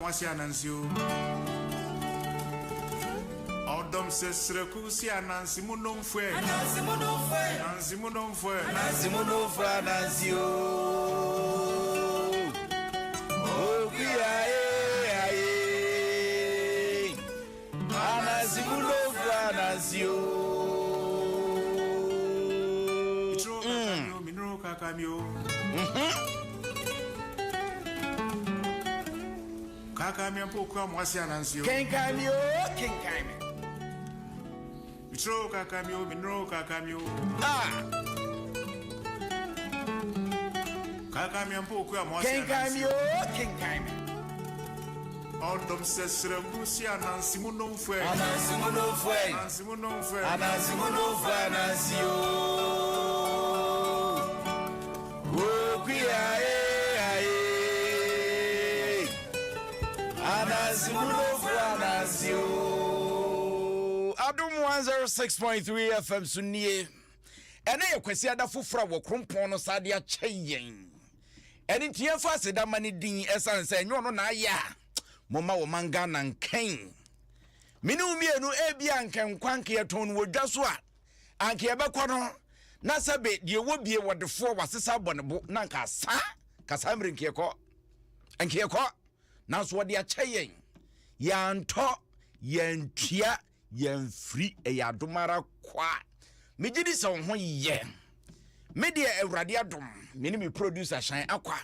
Wasi anansi o. Ɔdɔm sɛ srɛku si anansi mu nomfoɛ. Anansi mu nomfoɛ. Anansi mu nomfoɛ. Anansi mu nomfoɛ anansi o. Okuya e aye. Anansi mu nomfoɛ anansi o. Mitro kakamio, minro kakamio. Kakamia mpo kura mo ase anansi o. Kenkan mi o, kenkan mi. Mitro kakamio, minro kakamio. Ah. Kakamia mpo kura mo ase Kenkan mi anansi o. o, kenkan mi. Ɔdɔm sɛ srɛku si anansi mu nomfoɛ. Anansi mu nomfoɛ. Anansi mu nomfoɛ. Anansi mu nomfoɛ anansi o. Okuya e aye. Anansi mu nomfoɛ anansi o. Adom 106.3 FM so nie. Ɛnɛ yɛ Kwasiada foforɔ a wɔkrompɔn no saa de akyɛ yɛn. Ɛno nti yɛmfa aseda ma ne din ɛsiane sɛ ɛnyɛ ɔno na ayɛ a momma wɔman Ghana nkɛn. Me ne wo mmienu ebi a nka nkwa nka yɛtɔn no wɔ dwa so a anka yɛbɛkɔ no na sɛbe deɛ ɛwɔ bie wɔdefoɔ wasesa abɔ ne bo na anka asa kasa mmere nka yɛkɔ nka yɛkɔ nanso wɔde akyɛ yɛn yɛantɔ yɛntua Yɛmfiri, ɛyɛ adom ara kwa. Megye di sɛ wo ho yɛ. Me deɛ Awurade adom, me ne me producer Shan Akwa.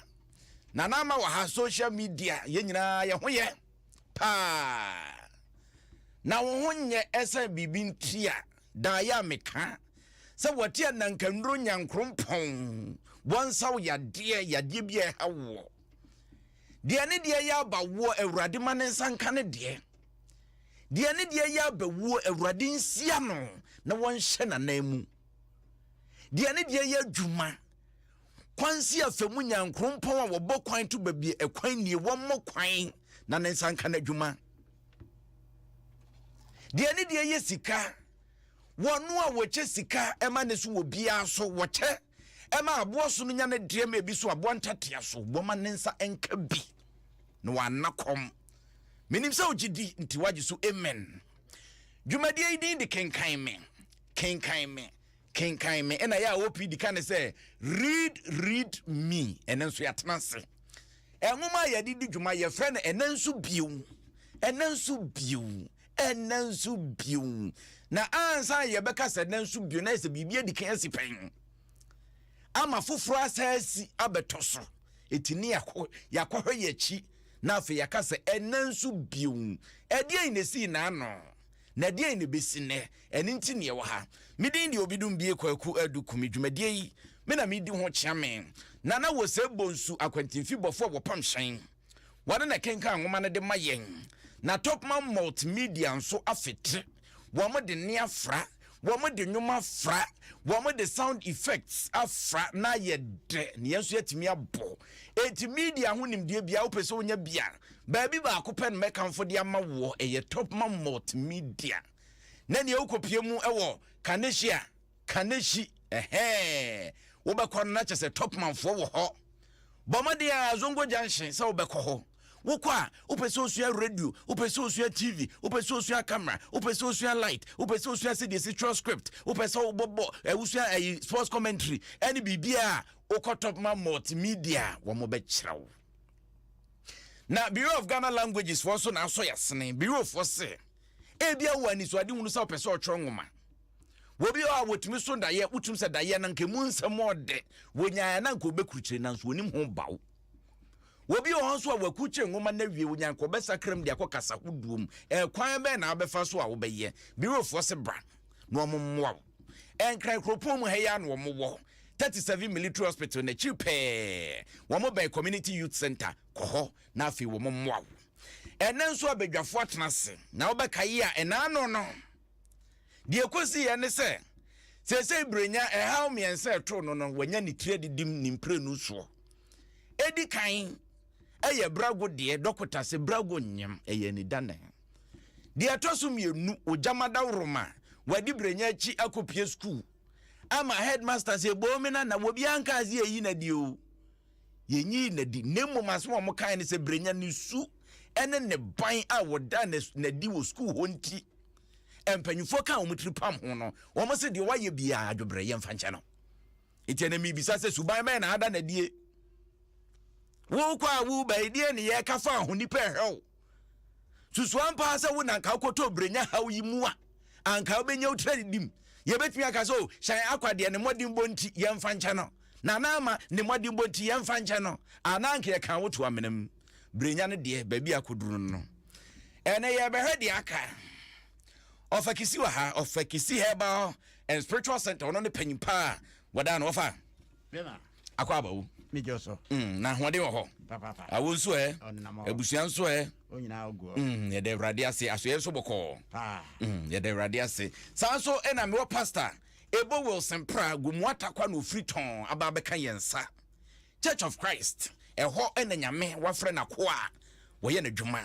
Nana ama wɔ ha, social media, yɛn nyinaa yɛ ho yɛ paa. Na wo ho nyɛ ɛsɛ biribi nti a, daa yɛ a meka sɛ wɔte anankannuro nyankrompɔn, wɔnsaw yadeɛ, yadeɛ bi a ɛha woɔ. Deɛ ne deɛ yɛ abawoɔ, Awurade ma ne nsa nka ne deɛ. Deɛ ne deɛ yɛ abawuo, Awurade nsia no na wɔnhyɛ n'anan mu. Deɛ ne deɛ yɛ adwuma, kwansi afa mu nyankrompɔn a wɔbɔ kwan to baabi ɛkwan nie, wɔmmɔ kwan na ne nsa nka n'adwuma. Deɛ ne deɛ yɛ sika, wɔn a wɔkyɛ sika ɛma ne so wɔ biara so, wɔkyɛ ɛma aboa so no nya ne deɛ ma ebi so aboa ntatea so, wɔma ne nsa nka bi na wɔanna kɔm. Menim sɛ wogye di nti woagye so amen. Dwumadie yi din de Kenkan Me, Kenkan Me, Kenkan Me. Ɛna yɛ a OPD ka ne sɛ Read Read Me. Ɛno nso yɛatena ase. Nwoma a yɛde di dwuma yɛfrɛ no Ɛnɛ Nso Bio, Ɛnɛ Nso Bio, Ɛnɛ Nso Bio. Na ansa yɛbɛka sɛ Ɛnɛ Nso Bio na yɛ sɛ biribi adi kan asi pɛn ama foforɔ asa asi abɛtɔ so. Eti ne yɛakɔhwɛ yɛn akyi na afei yɛaka sɛ, Ɛnnɛ nso bio, ɛdeɛn na ɛsii n'ano? Na ɛdeɛn na ɛbɛsi nnɛ? Ɛno nti na yɛwɔ ha. Me din de Obidum-Bie Kwaku Adu Kumi. Dwumadie yi, me na medi ho kyeame. Nana Wosei Bonsu, akwantemfi bɔfoɔ a wɔpam hyɛn. Wɔne na ɛkenkan nwoma no de ma yɛn. Na Topman Multimedia nso afete. Wɔde nne afra, wɔde nnwom afra, wɔde sound effects afra na ayɛ dɛ na yɛn nso yɛatumi abɔ. Enti media ho nimdeɛ biara wopɛ sɛ wonya bi a, baabi baako pɛ na mɛkamfo de ama woɔ, ɛyɛ Topman Multimedia. Na nea wokɔpie mu wɔ Kanehyi a, Kanehyi, ɛhɛɛ, wobɛkɔ no na kyɛ sɛ Topmanfoɔ wɔ hɔ. Bɔ mmɔden a Zongo Junction sɛ wobɛkɔ hɔ. Wokɔ a, wopɛ sɛ osua radio, wopɛ sɛ osua TV, wopɛ sɛ osua camera, wopɛ sɛ osua light, wopɛ sɛ osua sɛdeɛ ɛsi twerɛ script, wopɛ sɛ wobɔbɔ, eh, wosua eh, sports commentary, ɛne biribiara a, wokɔ Topman Multimedia, wɔn bɛkyerɛ wo. Na Bureau of Ghana Languages foɔ nso na asɔ yɛasene. Bureau foɔ se, ebia wɔ anisoadehunu sɛ wopɛ sɛ ɔtwerɛ nwoma. Wɔbi hɔ a wɔtumi so daeɛ, wotumi sɛ daeɛ no nka emu nsɛm ɔdɛ, wɔnyaeɛ na nka wɔbɛkurukyire nanso wɔnim ho baw. Obi wɔ hɔ nso a wakurukyire nwoma no awie, onya nka ɔbɛsakra mu de akɔ kasa hodoɔ mu. Ɛkwan bɛn na wobɛfa so a wobɛyɛ? Bureaufoɔ se bra na wɔn mmoa wo. Nkran kuropɔn mu ha yi ara na wɔn wɔ. 37 Military Hospital n'akyiri pɛɛ. Wɔn bɛn Community Youth Center. Kɔ hɔ na afei wɔn mmoa wo. Ɛnnɛ nso abadwafoɔ atena ase na wobɛkae a ɛna ano no. Deɛ ɛkɔsiiɛ ne sɛ, seesei Brenya ɛhaw mmiɛnsa a ɛtoo no no, wanya ne tiri adidim ne mprenu soɔ. Ɛdi kan, ɛyɛ brago deɛ, dɔkota sɛ brago nyem, ɛyɛ anidanan. Deɛ ɛtɔ so mmienu, ogyama dawuroma, wadi Brenya akyi akɔpie sukuu ama headmaster sɛ boo me nana, obiara nkaa sɛ yɛyi no adi o. Yɛnyii no adi, na mmom asɛm a wɔkae ne sɛ Brenya ne su ne ne ban a wɔdaa no adi wɔ sukuu hɔ nti, mpanyinfoɔ kaa wɔn tiri pam ho no, wɔn se deɛ wayɛ biara adwobrɛ yɛmfa nkyɛ no. Nti ɛnɛ mebisa sɛ suban bɛn na ada no adie? Wokɔ a woba yi deɛ ne yɛka fa ho nipa ɛhwɛ wo. Susu ampa ara sɛ wo na anka wokɔtɔ brenya haw yi mu a, anka wobɛnya wo tiri adidim. Yɛbɛtumi aka sɛ, o, Hyɛn Akwa deɛ ne mmɔdenbɔ nti yɛmfa nkyɛ no. Nana Ama ne mmɔdenbɔ nti yɛmfa nkyɛ no. Anaa anka yɛkaa wo to amena mu. Brenya no deɛ, baabi a akɔduru no no. Ɛnɛ yɛrebɛhwɛ deɛ aka. Ɔfa Kisi wɔ ha, Ɔfa Kisi Herbal and Spiritual Center, ɔno ne panyin paa wɔda no ɔfa. Akɔ aba wo. Mm, na ahoɔden wɔ hɔ. Awo nso ɛ, abusua nso ɛ. Mm, yɛda Awurade ase, asoɛ nso bɔkɔɔ. Mm, yɛda Awurade ase. Saa nso ɛna mewɔ pastor Ebo Wilson Pra Gomu Atakwa na ofiri tɔn aba abɛka yɛn nsa. Church of Christ, ɛhɔ na Nyame wafrɛ n'akoa a wɔyɛ n'adwuma.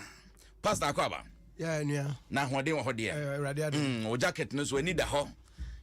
Pastor Akwaaba. Yeah, nua. Na ahoɔden wɔ hɔ deɛ. Eh, Awurade adom. Mm, wo jacket no so ani da hɔ.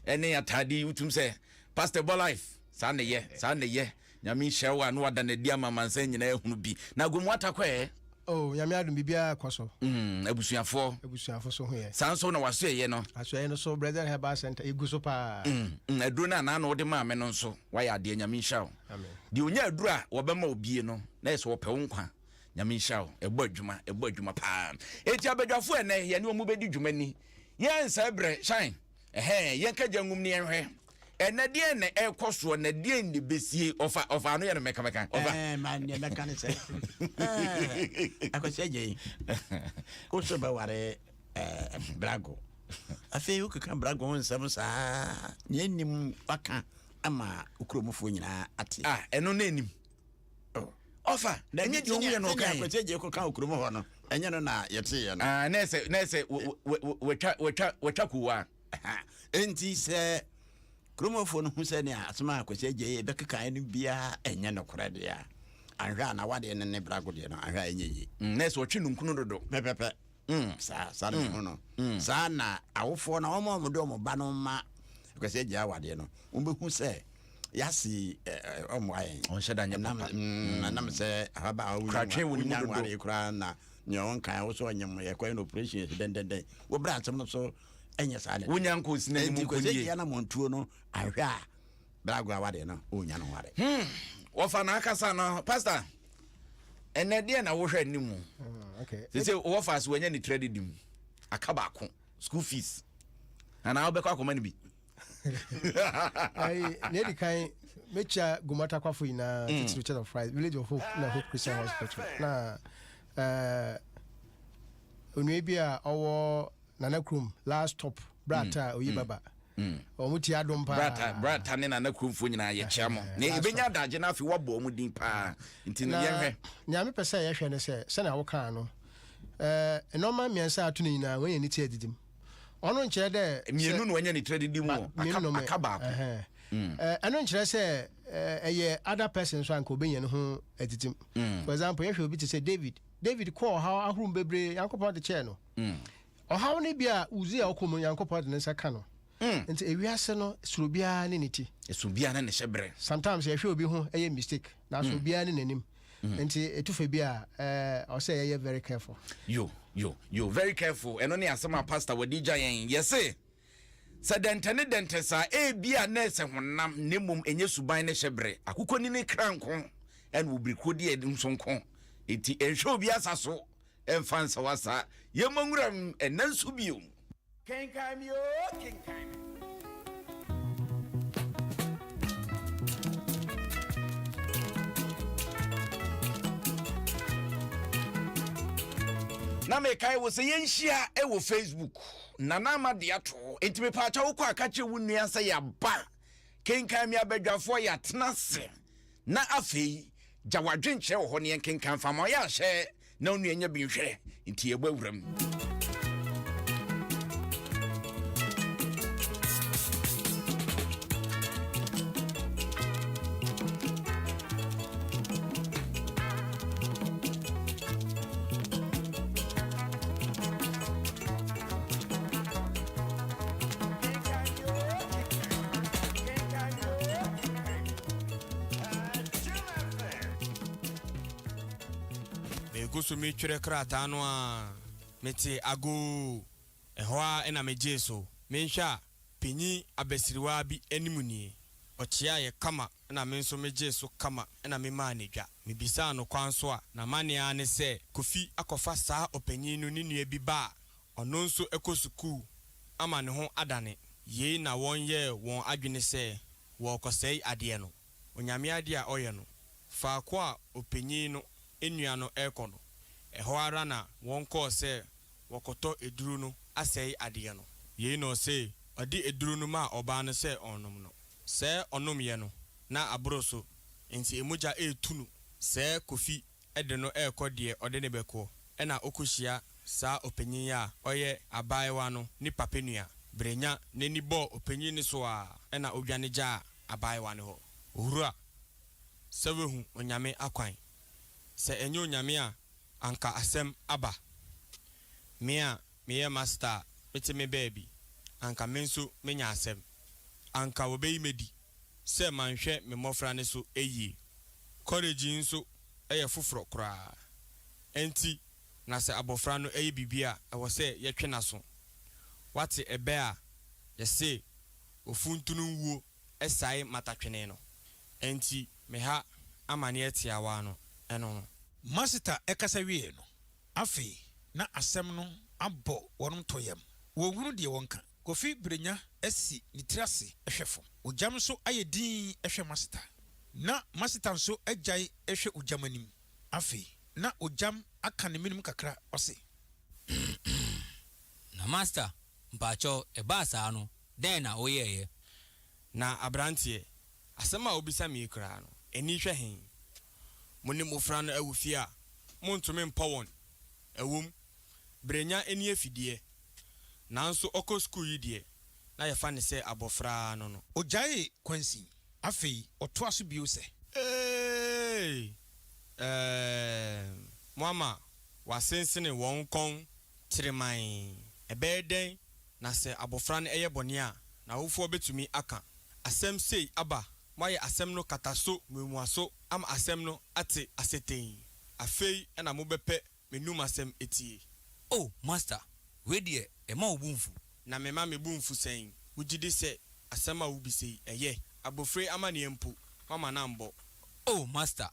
Ɛne ataade yi wotum sɛ Pastor bɔ life. Saa na ɛyɛ, saa na ɛyɛ. Nyame nhyira wo a na wada n'adi ama amansan nyinaa ahunu bi. Na Gomu Atakwa ɛ? Oh, Nyame adom biribiara kɔ so. Mm, abusuafoɔ. Abusuafo so ho yɛ. Saa nso na wasoɛyɛ no. Asoɛyɛ no so Brethren Herbal Center egu so paa. Mm, mm, aduro no a naano wode maa me no nso wayɛ adeɛ Nyame nhyira wo. Amen. Deɛ onya aduro a wɔbɛma obie no na yɛ sɛ wɔpɛ wo nkwa. Nyame nhyira wo. Ɛbɔ adwuma, ɛbɔ adwuma paa. Enti abadwafoɔ ɛnɛ yɛne wɔn bɛdi dwuma ni. Yɛnsɛe berɛ, shine. Ɛhɛn, yɛnka gya ngum ne yɛnhwɛ. Ɛnɛ deɛn na ɛrekɔ soɔ na deɛn na ɛbɛsie? Ɔfa, ɔfa ano yɛ no mɛka mɛka. Ɔfa. Ɛɛ, ma deɛ mɛka ne sɛ, ɛɛ, Akwasi Agyei, wo so bɛware ɛɛ Brago. Afei wokeka Brago ho nsɛm saa, nea ɛnnim waka ama wo kuromfoɔ nyinaa ate. Ah, ɛno na ɛnim. Oh. Ɔfa, ɛnyɛ deɛ ɔhu yɛ na ɔka yɛ. Akwasi Agyei kɔka wo kurom hɔ no, ɛnyɛ no na yɛteeɛ no. Ah, na ɛsɛ, na ɛsɛ, wɔtwa, wɔtwa, wɔtwa kuwa. Enti sɛ kuromfoɔ no hu sɛ nea asɛm a Kwasi Agyei bɛkekaeɛ no biara nyɛ nokorɛ deɛ a, anhwɛ a n'awadeɛ no ne Brago deɛ no, anhwɛ a ɛnyɛ yie. Mm, na ɛsɛ ɔtwe ninkunu dodo. Pɛpɛpɛ. Mm. Saa, saa na mehu no. Mm. Saa na awofoɔ no, wɔn a wɔde wɔn ba no ma Kwasi Agyei awadeɛ no, wɔbɛhu sɛ yɛase ɔmmoa yɛn. Ɔnhyɛ da nyɛ papa. Ɛnam sɛ ababaawa wonya nwareɛ koraa na nea ɔnkan wo so ɔnyem yɛkɔyɛ no operation dɛndɛndɛn. Wobrɛ asɛm no so ɛnyɛ saa na wonya nkɔ si n'anim nti kwasi agye anamɔntuo no ahwɛ a bere agorɔ awadeɛ no ɔnya no ware. Hmm, wɔfa n'akasa no pastor ɛnɛ deɛ na wohwɛ anim mu sɛ sɛ wɔfa so wɔanya ne tiri adidi mu aka baako school fees anaa wobɛkɔ akɔma no bi. Nea edi kan mekyia Gomata kwafo nyinaa mm. titiriw Church of Christ Village of Hope na Hope Christian Hospital na eh, onua bi a ɔwɔ Nana Kurom last stop brata mm. oyi mm. baba wɔn ti adom paa brata brata ne Nana Kuromfoɔ nyinaa yɛkyia mo na ebenya adagye na afei wabɔ wɔn din paa nti no yɛhwɛ. Nea mepɛ sɛ yɛhwɛ ne sɛ sɛnea wokaa no ɛɛ nneɛma mmiɛnsa ato no nyinaa wɔn yɛ ne ti adidim. Ɔno nkyerɛ dɛ. Mmienu na wɔanya ne tiri adidi mu o, aka aka baako. Ɛno nkyerɛ sɛ ɛyɛ other person nso a nka obenya ne ho adidim. Mm. For example, yɛhwɛ obi te sɛ David. David kɔɔ ɔhaw ahorow bebree, Nyankopɔn de kyɛɛ no. Mm. Ɔhaw no bi a Uzia ɔkɔ mu, Nyankopɔn de ne nsa ka no. Mm. Nti ewiase no, soro biara ne ne ti. Ɛso biara ne ne hyɛ berɛ. Sometimes yɛhwɛ obi ho ɛyɛ mistake, nanso obiara ne n'anim. Mm. Nti ɛtu fa bi a ɔsɛ yɛyɛ very careful. Yo yo yo very careful ɛno ne asɛm a pastor wɔde gya yɛn yɛse sɛ dɛntɛ ne dɛntɛ saa ebi a na ɛsɛ honam na mmom ɛnyɛ suban ne hyɛ berɛ akokɔni ne kra nko ɛna obirikuo deɛ nso nko enti ɛnhwɛ obi asa so ɛmfa nsa wasa yɛmmɔ nwuram ɛnɛ nso bio. Kenkan me oo, kenkan me. Na mekae wo sɛ yɛnhyia wɔ Facebook. Nana Ama de ato hɔ. Enti mepaakyɛ wokɔ a ka kyerɛ wo nua sɛ yɛaba. Kenkan me abadwafoɔ yɛatena ase. Na afei gya w'adwenkyerɛ wɔ hɔ na yɛnkenkan fa ma ɔyɛ ahyɛ na onua nya bi nhwɛ nti yɛbɔ awuram. Megu so meretwerɛ krataa no ara, metee agoo. Ɛhɔ ara na megyee so. Menhwɛ a, panyin abasiriwaa bi anim nie. Ɔkyeaeɛ kama na me nso megyee so kama na memaa no dwa. Mebisaa no kwan so a, n'amanneɛ ara ne sɛ Kofi akɔfa saa ɔpanyin no ne nua bi ba a ɔno nso kɔ sukuu ama ne ho adane. Yei na wɔyɛɛ wɔn adwene sɛ wɔrekɔsɛe adeɛ no. Onyame adeɛ a ɔyɛ no, faako a ɔpanyin no nua no rekɔ no, ɛhɔ ara na wɔkɔɔ sɛ wɔkɔtɔ aduro no asɛe adeɛ no. Yei na ɔse ɔde aduro no maa ɔbaa no sɛ ɔnnom no. Sɛɛ ɔnomyɛ no, na aboro so, nti mogya retu no. Sɛɛ Kofi de no rekɔ deɛ ɔde no bɛkɔ, ɛna ɔkɔhyia saa ɔpanyin yi a ɔyɛ abaayewa no ne papa nua. Brenya n'ani bɔɔ ɔpanyin no so ara, ɛna ɔdwane gyaa abaayewa no hɔ. Owura, sɛ woahu Onyame akwan. Sɛ ɛnyɛ Onyame a, anka asɛm aba. Me a meyɛ master a mete me baabi, anka me nso menya asɛm. Anka wɔbɛyi me adi sɛ manhwɛ me mmɔfra no so yie. Kɔlege nso yɛ foforɔ koraa. Ɛnti na sɛ abɔfra no yɛ biribi a, ɛwɔ sɛ yɛtwe n'aso. Woate ɛbɛ a yɛse ofuntunu wuo sae matatwene no? Ɛnti me ha amaneɛ tiawa no, ɛno no. Masita kasa wieeɛ no, afei na asɛm no abɔ wɔnom tɔ yam. Wɔnhunu deɛ wɔnka. Kofi Brenya asi ne tiri ase hwɛ fam. Ogyam nso ayɛ dinn hwɛ Masita. Na Masita nso agyae hwɛ Ogyam anim. Afei na Ogyam aka ne menem kakra, ɔse. Na Master, mpakyɛw, ɛbaa saa no, dɛn na woyɛeɛ? Na aberanteɛ, asɛm a wobisa me yi koraa no, ani hwɛ he? Mo ne mmofra no wɔ fie a, montumi mpɔ wɔn. Ɛwom, Brenya ani afi deɛ, nanso ɔkɔ sukuu yi deɛ, na yɛfa no sɛ abɔfra ara no no. Ogyaee kwansin. Afei ɔtoa so bio sɛ. Eeii! Ɛɛm, moama wɔasensene wɔn kɔn kyeremann. Ɛbɛyɛ dɛn na sɛ abɔfra no yɛ bɔne a, n'awofoɔ bɛtumi aka asɛm sei aba Moayɛ asɛm no kataso muamuaso ama asɛm no ate asetee. Afei na mobɛpɛ m'anum asɛm atie. Oh, Master, wei deɛ ɛma wo bo mfu. Na mema me bo mfu sɛn? Wogye di sɛ asɛm a wobisa yi, ɛyɛ? Abofra yi amanneɛ mpo, woama no ambɔ. Oh, Master,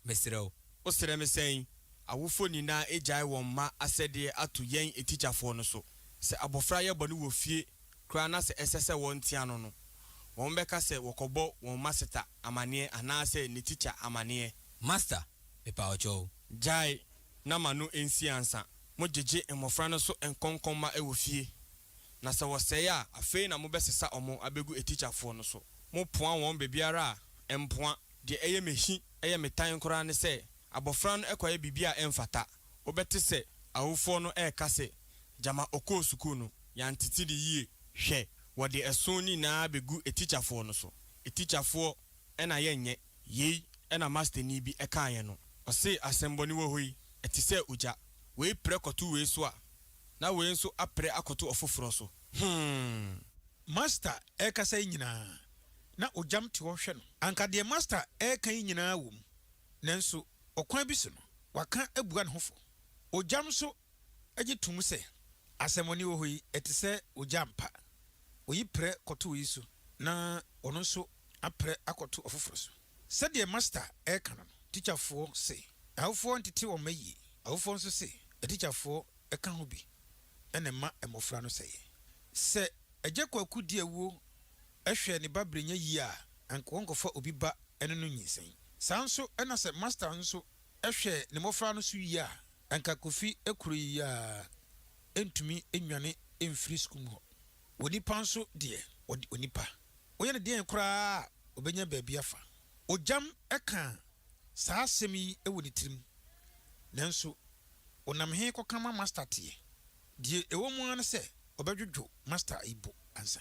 mesrɛ wo. Wosrɛ me sɛn? Awofoɔ nyinaa agyae wɔn mma asɛdeɛ ato yɛn atikyafoɔ no so. Sɛ abɔfra yɛ bɔne wɔ fie koraa na sɛ ɛsɛ sɛ wɔtea no no, wɔbɛka sɛ wɔkɔbɔ wɔn maseta amaneɛ anaasɛ ne tikya amaneɛ. Master, mepawokyɛw. Gyae na ma no nsi ansa. Mogyegye mmɔfra no so nkɔnkɔmma wɔ fie, na sɛ wɔsɛe a, afei na mobɛsesa wɔn abɛgu atikyafoɔ no so. Mopoa wɔn baabiara a, ɛmpoa. Deɛ ɛyɛ me hi, ɛyɛ me tan koraa ne sɛ, abɔfra no kɔyɛ biribi a ɛmfata. Wobɛte sɛ awofoɔ no reka sɛ, Gyama ɔkɔɔ sukuu no, yɛantete no yie. Hwɛ, wɔde ɛso no nyinaa bɛgu atikyafoɔ no so. Atikyafoɔ na yɛnyɛ. Yei na mastani bi kaeɛ no. Ɔse asɛmmɔne wɔ hɔ yi, ɛte sɛ ogya. Wei prɛ kɔto wei so a, na wei nso aprɛ akɔto ɔfoforɔ so. Hmm! Master rekasa yi nyinaa, na Ogyam te hɔ hwɛ no. Anka deɛ Master reka yi nyinaa wom, nanso ɔkwan bi so no, waka abua ne ho fɔ. Ogyam nso gye tom sɛ asɛmmɔne wɔ hɔ yi, ɛte sɛ ogya ampa. Oyi prɛ kɔto oyi so, na ɔno nso aprɛ akɔto ɔfoforɔ so. Sɛdeɛ Master reka no no, tikyafoɔ se awofoɔ ntete wɔn mma yie. Awofoɔ nso se atikyafoɔ ka ho bi na ɛma mmɔfra no sɛeɛ. Sɛ Agya Kwaku di awuo hwɛ ne ba Brenya yie a, anka wɔnkɔfa obi ba ne no nyinsɛn. Saa nso na sɛ Master nso hwɛ ne mmɔfra no so yie a, anka Kofi koro yi ara ntumi nnwane mfiri sukuu mu hɔ. Onipa nso deɛ, ɔde onipa. Woyɛ no deɛn koraa a, ɔbɛnya baabi afa. Ogyam kaa saa asɛm yi wɔ ne tirim, nanso ɔnam he kɔka ma Master teɛ? Deɛ ɛwɔ mu ara ne sɛ ɔbɛdwodwo Master yi bo ansa.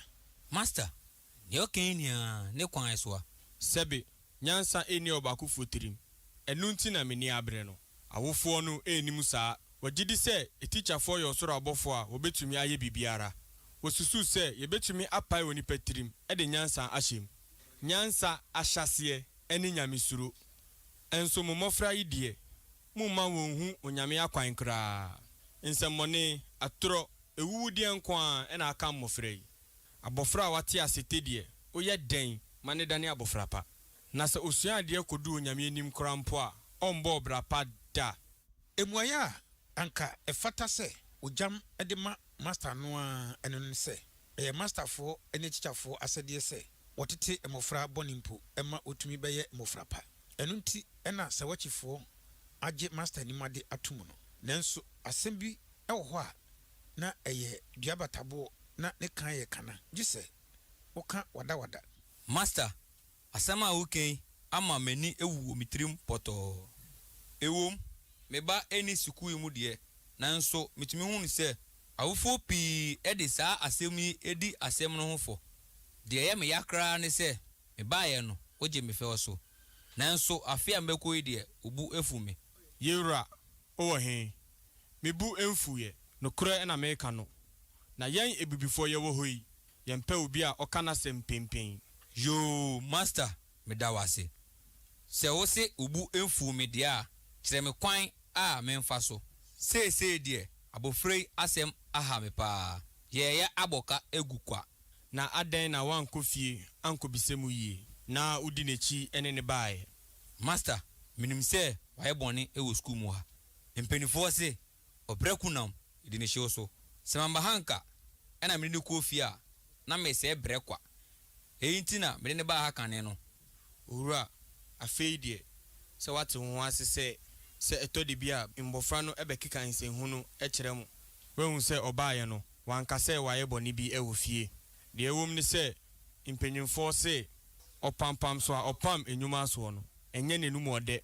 Master, deɛ ɔka yi nyinaa, ne kwan so a. Sɛbe, nyansa nni ɔbaakofoɔ tirim, ɛno nti na m'ani abere no. Awofoɔ no nnim saa. Wɔgye di sɛ atikyafoɔ yɛ ɔsoro abɔfoɔ a wɔbɛtumi ayɛ biribiara. Wɔsusu sɛ yɛbɛtumi apae onipa tirim de nyansa ahyɛ mu. Nyansa ahyɛaseɛ ne nyamesuro. Nso mo mmɔfra yi deɛ. Momma wɔnhu Onyame akwan koraa. Nsɛmmɔne, atorɔ, awuwudeɛ nko ara na aka mmɔfra yi. Abɔfra a wate asete deɛ, woyɛ dɛn ma no dane abɔfra pa? Na sɛ ɔsua adeɛ kɔdu Onyame anim koraa mpo a, ɔremmɔ ɔbra pa da. Mmuaeɛ a anka ɛfata sɛ ogyam de ma masta no ara no ne sɛ, ɛyɛ mastafoɔ ne atikyafoɔ asɛdeɛ sɛ wɔtete mmɔfra bɔne mpo ma wɔtumi bɛyɛ mmɔfra pa. Ɛno nti na Sawakyifoɔ agye masta anim ade atom no. Nanso asɛm bi wɔ hɔ a na ɛyɛ dua bataboɔ na ne kan yɛ kana, gye sɛ woka wadawada. Master, Asɛm a woreka yi ama m'ani awu wɔ me tirim pɔtɔɔ. Ɛwom, me ba nni sukuu yi mu deɛ, nanso metumi hunu sɛ awofoɔ pii de saa asɛm yi di asɛm no ho fɔ. Deɛ ɛyɛ me ya koraa ne sɛ, mebaeɛ no, wogye me fɛw so. Nanso afe a mɛkɔ yi deɛ, wo bo afu me. Yewura, wowɔ he? Me bo mfuiɛ. Nokorɛ na meka no. Na yɛn Abibifoɔ yɛwɔ hɔ yi, Yɛmpɛ obi a ɔka n'asɛm penpen. Yoo master meda wo ase. Sɛ wo se wo bo mfuw me deɛ a, kyerɛ me kwan a memfa so. Seesei deɛ abɔfra yi asɛm aha me paa. Yɛɛyɛ abɔ ka agu kwa. Na adɛn na woankɔ fie ankɔbisa mu yie na wodi n'akyi ne no baeɛ? Master, menim sɛ wayɛ bɔne wɔ sukuu mu ha. Mpaninfoɔ se Ɔbrɛ kunam di ne hyew so. Sɛ mamba ha nka na mede no kɔɔ fie a, na meresɛe brɛ kwa. Eyi nti na mede no baa ha kane no. Owura, afei deɛ, sɛ woate wo ho ase sɛ, sɛ ɛtɔ da bi a mmɔfra no bɛkeka nsɛnhunu kyerɛ mo. Woahu sɛ ɔbaeɛ no, wanka sɛ wayɛ bɔne bi wɔ fie. Deɛ ɛwom ne sɛ, mpanimfoɔ se, ɔpampam so a ɔpam nnwuma soɔ no, ɛnyɛ n'anom ɔdɛ.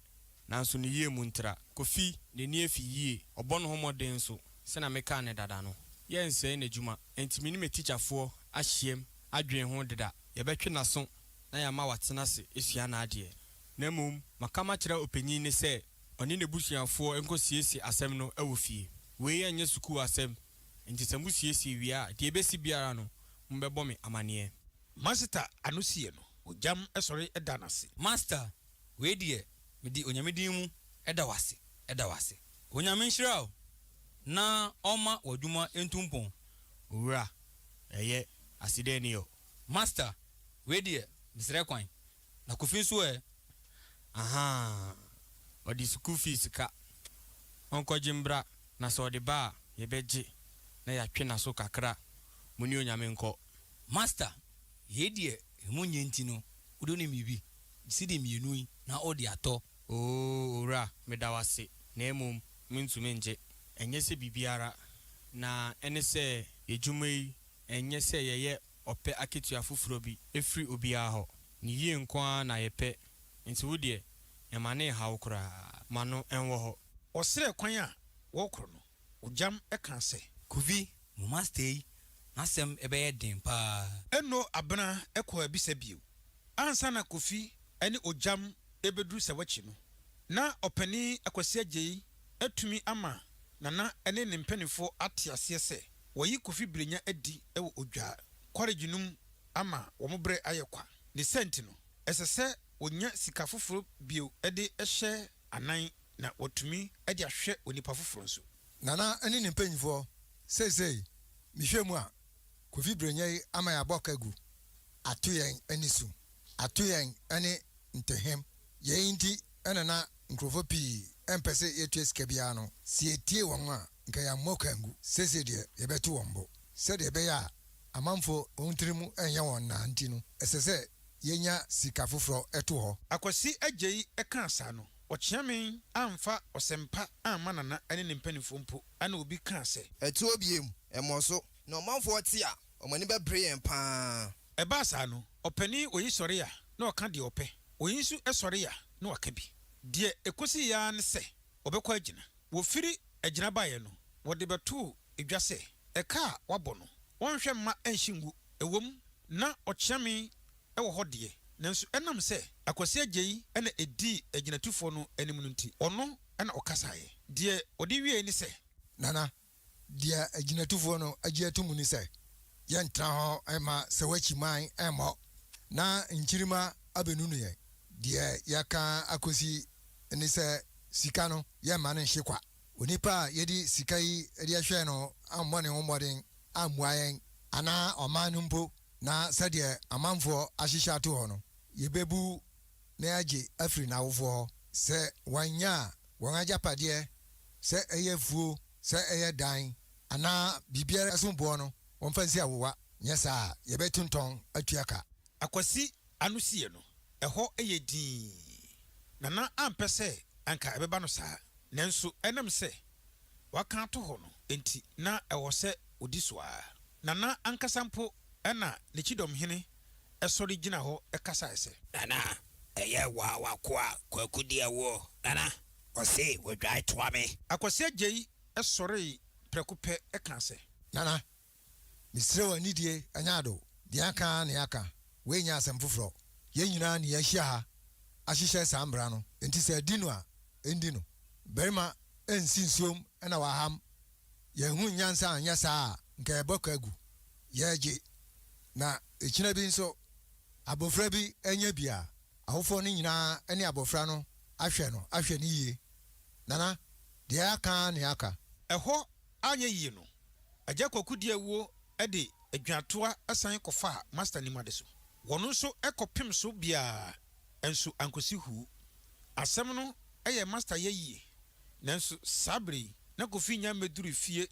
Nanso ne yie mu ntra. Kofi, n'ani afi yie. Ɔbɔ ne ho mmɔden nso, sɛnea mekaa no dada no. Yɛrensɛe n'adwuma. Enti me ne m'atikyafoɔ ahyiam adwene ho deda. Yɛbɛtwe n'aso na yɛama watena ase asua n'adeɛ. Na mmom maka makyerɛ ɔpanyin no sɛ ɔne n'abusuafoɔ nkɔsiesie asɛm no wɔ fie. Wei nyɛ sukuu asɛm, enti sɛ mosiesie wie a, deɛ ɛbɛsi biara no, mobɛbɔ me amaneɛ. Maseta ano siiɛ no, ogyam sɔre daa no ase. Master, Wei deɛ mede Onyame din mu da wo ase, da wo ase. Onyame nhyira wo na ɔmma w'adwuma ntu mpɔn. Owura, ɛyɛ, aseda ni ɔ. Master, wei deɛ mesrɛ kwan. Na Kofi nso ɛ? Ahaa, ɔde sukuu fees ka. Ɔnkɔgye mbra, na sɛ ɔde ba a, yɛbɛgye na yɛatwe n'aso kakra. Mo ne Onyame nkɔ. Master, yei deɛ emu nyɛ nti no, wode wonim biribi? Cedi mmienu yi na wode atɔ. Oo, Owura, meda wo ase, na mmom mentumi ngye. Ɛnyɛ sɛ biribiara, na ɛne sɛ y'adwuma yi ɛnyɛ sɛ yɛyɛ ɔpɛ akatua foforɔ bi firi obiara hɔ. Ne yie nko ara na yɛpɛ, nti wo deɛ, mma no nha wo koraa. Ma no nwɔ hɔ. Ɔsrɛɛ kwan a wɔrekɔ no, Ogyam kaa sɛ. Kofi, mo master yi n'asɛm bɛyɛ den paa. Eno Abena kɔɔ abisa bio. Ansa na Kofi ne Ogyam rebɛduru Sawakyi no, na Ɔpanin Akwasi Agyei atumi ama Nana ne ne mpanimfoɔ ate aseɛ sɛ wɔayi Kofi Brenya adi wɔ Odwa kɔregye no mu ama wɔn berɛ ayɛ kwa. Ne saa nti no, ɛsɛ sɛ wɔnya sika foforɔ bio de hyɛ anan na wɔatumi de ahwɛ onipa foforɔ nso. Nana ne ne mpanyinfoɔ, seesei mehwɛ mu a, Kofi Brenya yi ama yɛabɔ ka agu, ato yɛn ani so, ato yɛn ne ntehem. Yei nti na na nkurɔfoɔ pii mpɛ sɛ yɛtua sika biara no. Sɛ yɛtie wɔn a, nka yɛammɔ ka angu. Seesei deɛ yɛbɛto wɔn bo. Sɛdeɛ ɛbɛyɛ a amanfoɔ wɔn tirim renyɛ wɔn naa nti no, ɛsɛ sɛ yɛnya sika foforɔ to hɔ. Akwasi Agyei kaa saa no, Ɔkyeame amfa ɔsɛmpa amma Nana ne ne mpanimfoɔ mpo, ɛna obi kaa sɛ. Ɛtoɔ biem, ɛmmɔ so, na ɔmanfoɔ te a, wɔn ani bɛbere yɛn pa ara. Ɛbaa saa no, ɔpanin oyi sɔre a, na ɔka deɛ ɔpɛ, oyi nso sɔre a, na waka bi. Deɛ ɛkɔsiiɛ ara ne sɛ wɔbɛkɔ agyina. Wɔfiri agyina baeɛ no, wɔde bɛtoo dwa sɛ, ɛka a wɔabɔ no, wɔnhwɛ mma ɛnhye ngu. Ɛwom, na ɔkyeame wɔ hɔ deɛ, nanso ɛnam sɛ Akwasi Agyei na ɛdii agyinatufoɔ no anim no nti, ɔno na ɔkasaeɛ. Deɛ ɔde wieeɛ ne sɛ. Nana, deɛ agyinatufoɔ no agye ato mu ne sɛ, yɛntena hɔ mma Sawakyi man mmɔ na nkyirimma abɛnunu yɛn. Deɛ yɛaka akɔsi ne sɛ. Sika no, yɛmma no nhye kwa. Onipa a yɛde sika yi de hwɛɛ no ammɔ ne ho mmɔden ammua yɛn anaa ɔman no mpo, na sɛdeɛ amanfoɔ ahyehyɛ ato hɔ no, yɛbɛbu na yɛagye afiri n'awofoɔ hɔ. Sɛ wɔannya a, wɔn agyapadeɛ, sɛ ɛyɛ afuo, sɛ ɛyɛ dan, anaa biribiara ɛsom boɔ no, wɔmfa nsi awowa, nyɛ saa a, yɛbɛtontɔn atua ka. Akwasi ano siiɛ no, ɛhɔ yɛ dinn. Nana ampɛ sɛ anka ɛbɛba no saa, nanso ɛnam sɛ waka ato hɔ no nti, na ɛwɔ sɛ ɔdi so ara. Nana ankasa mpo na ne kyidɔmhene sɔre gyina hɔ kasae sɛ. Nana, ɛyɛ wo a w'akoa Kwaku di awuo, Nana, ɔse wadwae toa me. Akwasi Agyei sɔree prɛko pɛ kaa sɛ. Nana, mesrɛ wo anidie nyɛ ado, deɛ aka ara na yɛaka, wei nyɛ asɛm foforɔ, yɛn nyinaa na yɛahyia ha ahyehyɛ saa mmara no, enti sɛ adi no a, ɛndi no. Barima nsi nsuom na waham, yɛnhu nyansa anyɛ saa a, nka yɛbɔ ka agu. Yɛregye, na ɛkyina bi nso abɔfra bi anya bi a, awofoɔ no nyinaa ne abɔfra no ahwɛ no, ahwɛ no yie. Nana, deɛ aka ara na yɛaka. Ɛhɔ anyɛ yie no, Agya Kwaku Diawuo de adwinatoa san kɔfaa Master Nim ade so. Wɔn nso kɔpem so biara nso ankosi huu. Asɛm no yɛɛ Master ya yie, nanso saa berɛ yi na Kofi nnya mmɛduruu fie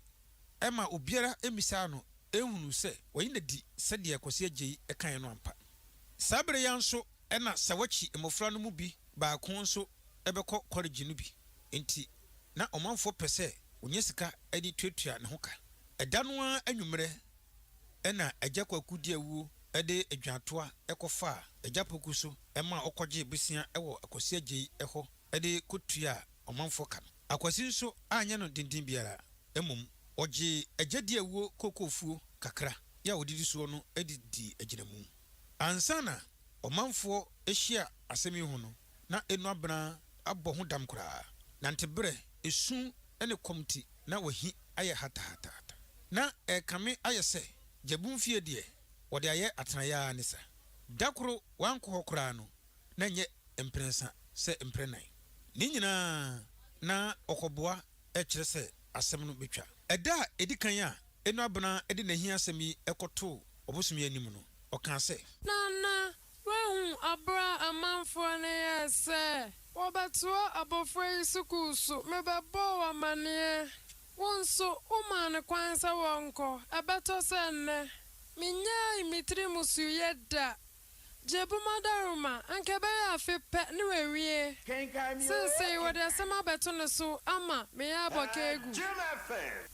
ma obiara mmisaa no nhunuu sɛ wayi no adi sɛdeɛ Kwasi Agyei kaeɛ no ampa. Saa berɛ yi ara nso na Sawakyi mmɔfra no mu bi baako nso bɛkɔ kɔlegye no bi, enti na ɔmanfoɔ pɛ sɛ wɔnya sika de tuatua ne ho ka. Ɛda no ara anwummerɛ na Agya Kwaku Diawuo de adwantoa kɔfaa Agya Poku so maa ɔkɔgyee bosea wɔ Akwasi Agyei hɔ de kɔtuaa ɔmanfoɔ ka no. Akwasi nso anyɛ no denden biara, mmom ɔgyee Agya Diawuo kookoofuo kakra yi a ɔdidi soɔ no de dii agyinamu. Ansa na ɔmanfoɔ hyia asɛm yi ho no, na Eno Abena abɔ ho dam koraa. Nanteberɛ, esu ne kɔm nti, na wahi ayɛ hatahataata. Na ɛrekame ayɛ sɛ Gyabum fie deɛ, wɔde ayɛ atenaeɛ ara ne sa. Da koro wankɔ hɔ koraa no, na ɛnyɛ mprɛnsa sɛ mprɛnan. Ne nyinaa na ɔkɔboa kyerɛ sɛ asɛm no bɛtwa. Ɛda a ɛdi kan a Eno Abena de n'ahiasɛm yi kɔtoo ɔbosom yi anim no, ɔkaa sɛ. Nana, Woahu aberɛ a amanfoɔ no yɛɛ sɛ wɔbɛtoa abɔfra yi sukuu so? Mebɛbɔɔ wo amaneɛ. Wo nso, womaa no kwan sɛ wɔnkɔ. Ɛbɛtɔ sɛ nnɛ. Mennyaee me tiri mu suyɛ da. Gyebum adaworoma, anka ɛbɛyɛ afe pɛ ne wawie. Seesei wɔde asɛm abɛto ne so ama me abɔ ka agu.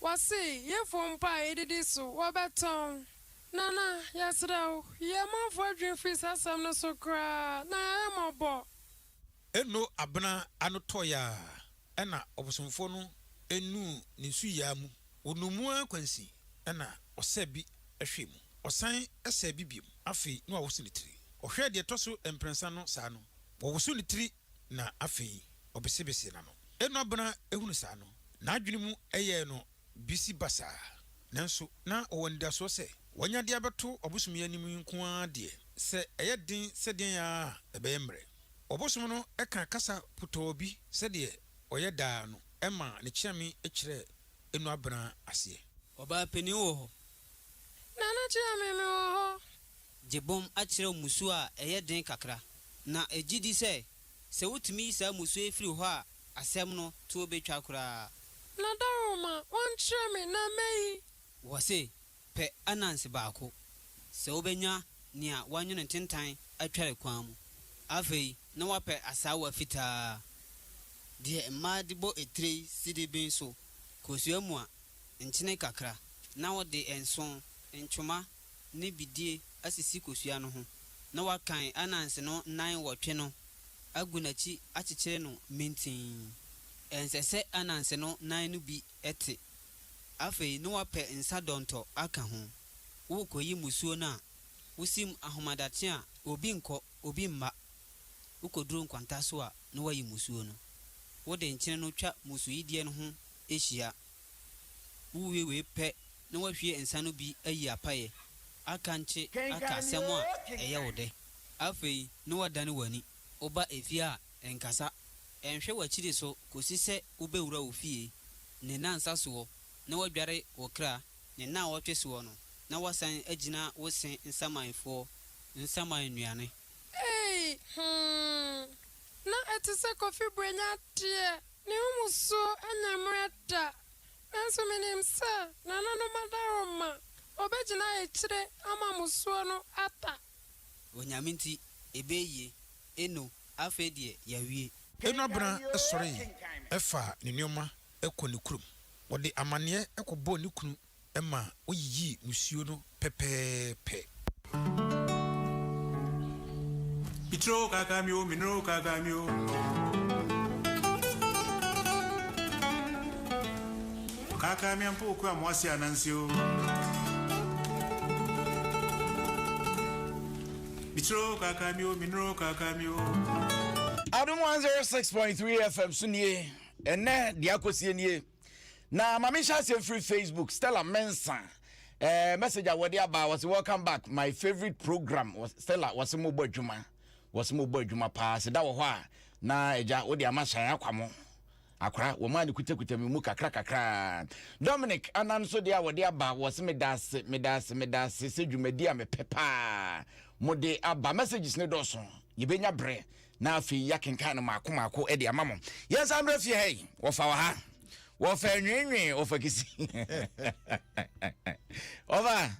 Wɔse yɛfo mpo a yɛdidi so, wɔbɛtɔn. Nana, yɛsrɛ wo, yi amanfoɔ adwene firi saa asɛm no so koraa, na yɛayɛ mmɔbɔ. Eno abena ano tɔeɛ ara ɛna ɔbosomfoɔ no nuu ne nsuyiaa mu. Ɔnuu mu ara kwansin ɛna ɔsɛɛ bi hwee mu. Ɔsan sɛɛ bi biom, afei na wawoso ne tiri. Ɔhwɛɛ deɛ ɛtɔ so mprɛnsa no saa no, wawoso ne tiri na afei ɔbesebesee n'ano. Eno abena hunu saa no, n'adwene mu yɛɛ no bisi basaa. Nanso na ɔwɔ anidasoɔ sɛ wanya de abɛto ɔbosom yi anim yi nko ara deɛ, sɛ ɛyɛ den sɛ deɛn ara a, ɛbɛyɛ mmerɛ. Ɔbosom no kaa kasa putɔɔ bi sɛdeɛ ɔyɛ daa no maa ne kyeame kyerɛɛ Enuabena aseɛ. Ɔbaa panin wɔ hɔ. Nana Kyeame, mewɔ hɔ. Gyebom akyerɛw mmusuo a ɛyɛ den kakra, na egye di sɛ, sɛ wotumi yi saa mmusuo yi firi hɔ a asɛm no toɔ bɛtwa koraa. Na dawuroma, wɔnkyerɛ me, na mɛyi. Wɔse, Pɛ ananse baako, sɛ wobɛnya nea wɔanwono ntentan atware kwan mu. Afei na woapɛ asaawa fitaa, deɛ mmaa de bɔ etire yi sideben so, kosua mua, nkyene kakra, na wode nso, ntwoma ne bidie asisi kosua no ho, na woakan ananse no nan nwɔtwe no agu n'akyi akyekyere no mintinn. Ɛnsɛ sɛ ananse no nan no bi te. Afei na woapɛ nsa dɔntɔ aka ho. Worekɔyi mmusuo no a, wosim ahomadakye a obi nkɔ, obi mma. Wokɔduru nkwanta so a na woayi mmusuo no. Wode nkyene no twa mmusuyideɛ no ho hyia. Wowie wei pɛ na woahwie nsa no bi ayi apaeɛ, akankye aka asɛm a ɛyɛ wo dɛ. Afei na woadane w'ani. Woba efie a, nkasa. Nhwɛ w'akyiri so kɔsi sɛ wobɛwura wo fie, ne nnansa soɔ, na woadware wo kra, ne nnawɔtwe soɔ no, na woasan agyina wo se nsamanfoɔ nsaman nnuane. Ei, hmm, na ɛte sɛ Kofi Brenya deɛ, ne ho mmusuo nyɛ mmerɛ da. Nanso menim sɛ nananom adaworoma, wɔbɛgyina akyire ama mmusuo no ata. Onyame nti, ɛbɛyɛ yie. Eno, afei deɛ yɛawie. Eno Abena sɔree faa ne nneɛma kɔ ne kurom. Ɔde amanneɛ kɔbɔɔ ne kunu ma oyiyii musuo no pɛpɛɛpɛ. Mitro kakamio, minro kakamio. Kakamia mpo okua moase anansi o. Mitro kakamio, minro kakamio. Adom 106.3 FM so nie ɛnɛ deɛ akɔsie nie Na ma menhyɛ aseɛ mfiri Facebook Stella Mensah eh, message a wɔde aba wɔse welcome back my favorite program Stella wɔse mobɔ adwuma wɔse mobɔ adwuma paa sɛ da wɔ hɔ a na agya wode ama hyɛn akwa mo akora wɔn a ne kutakuta me mu kakra kakra Dominic anan nso deɛ a wɔde aba wɔse meda ase meda ase meda ase sɛ dwumadi a mepɛ paa mode aba messages ne dɔɔso yɛbɛnya berɛ na afei yɛakenkan no mmaako mmaako de ama mo. Yɛnsan mmerɛ fie ha yi, wɔfa wɔ ha, wɔfa nweenwee, wɔfa kisi. Ɔfa,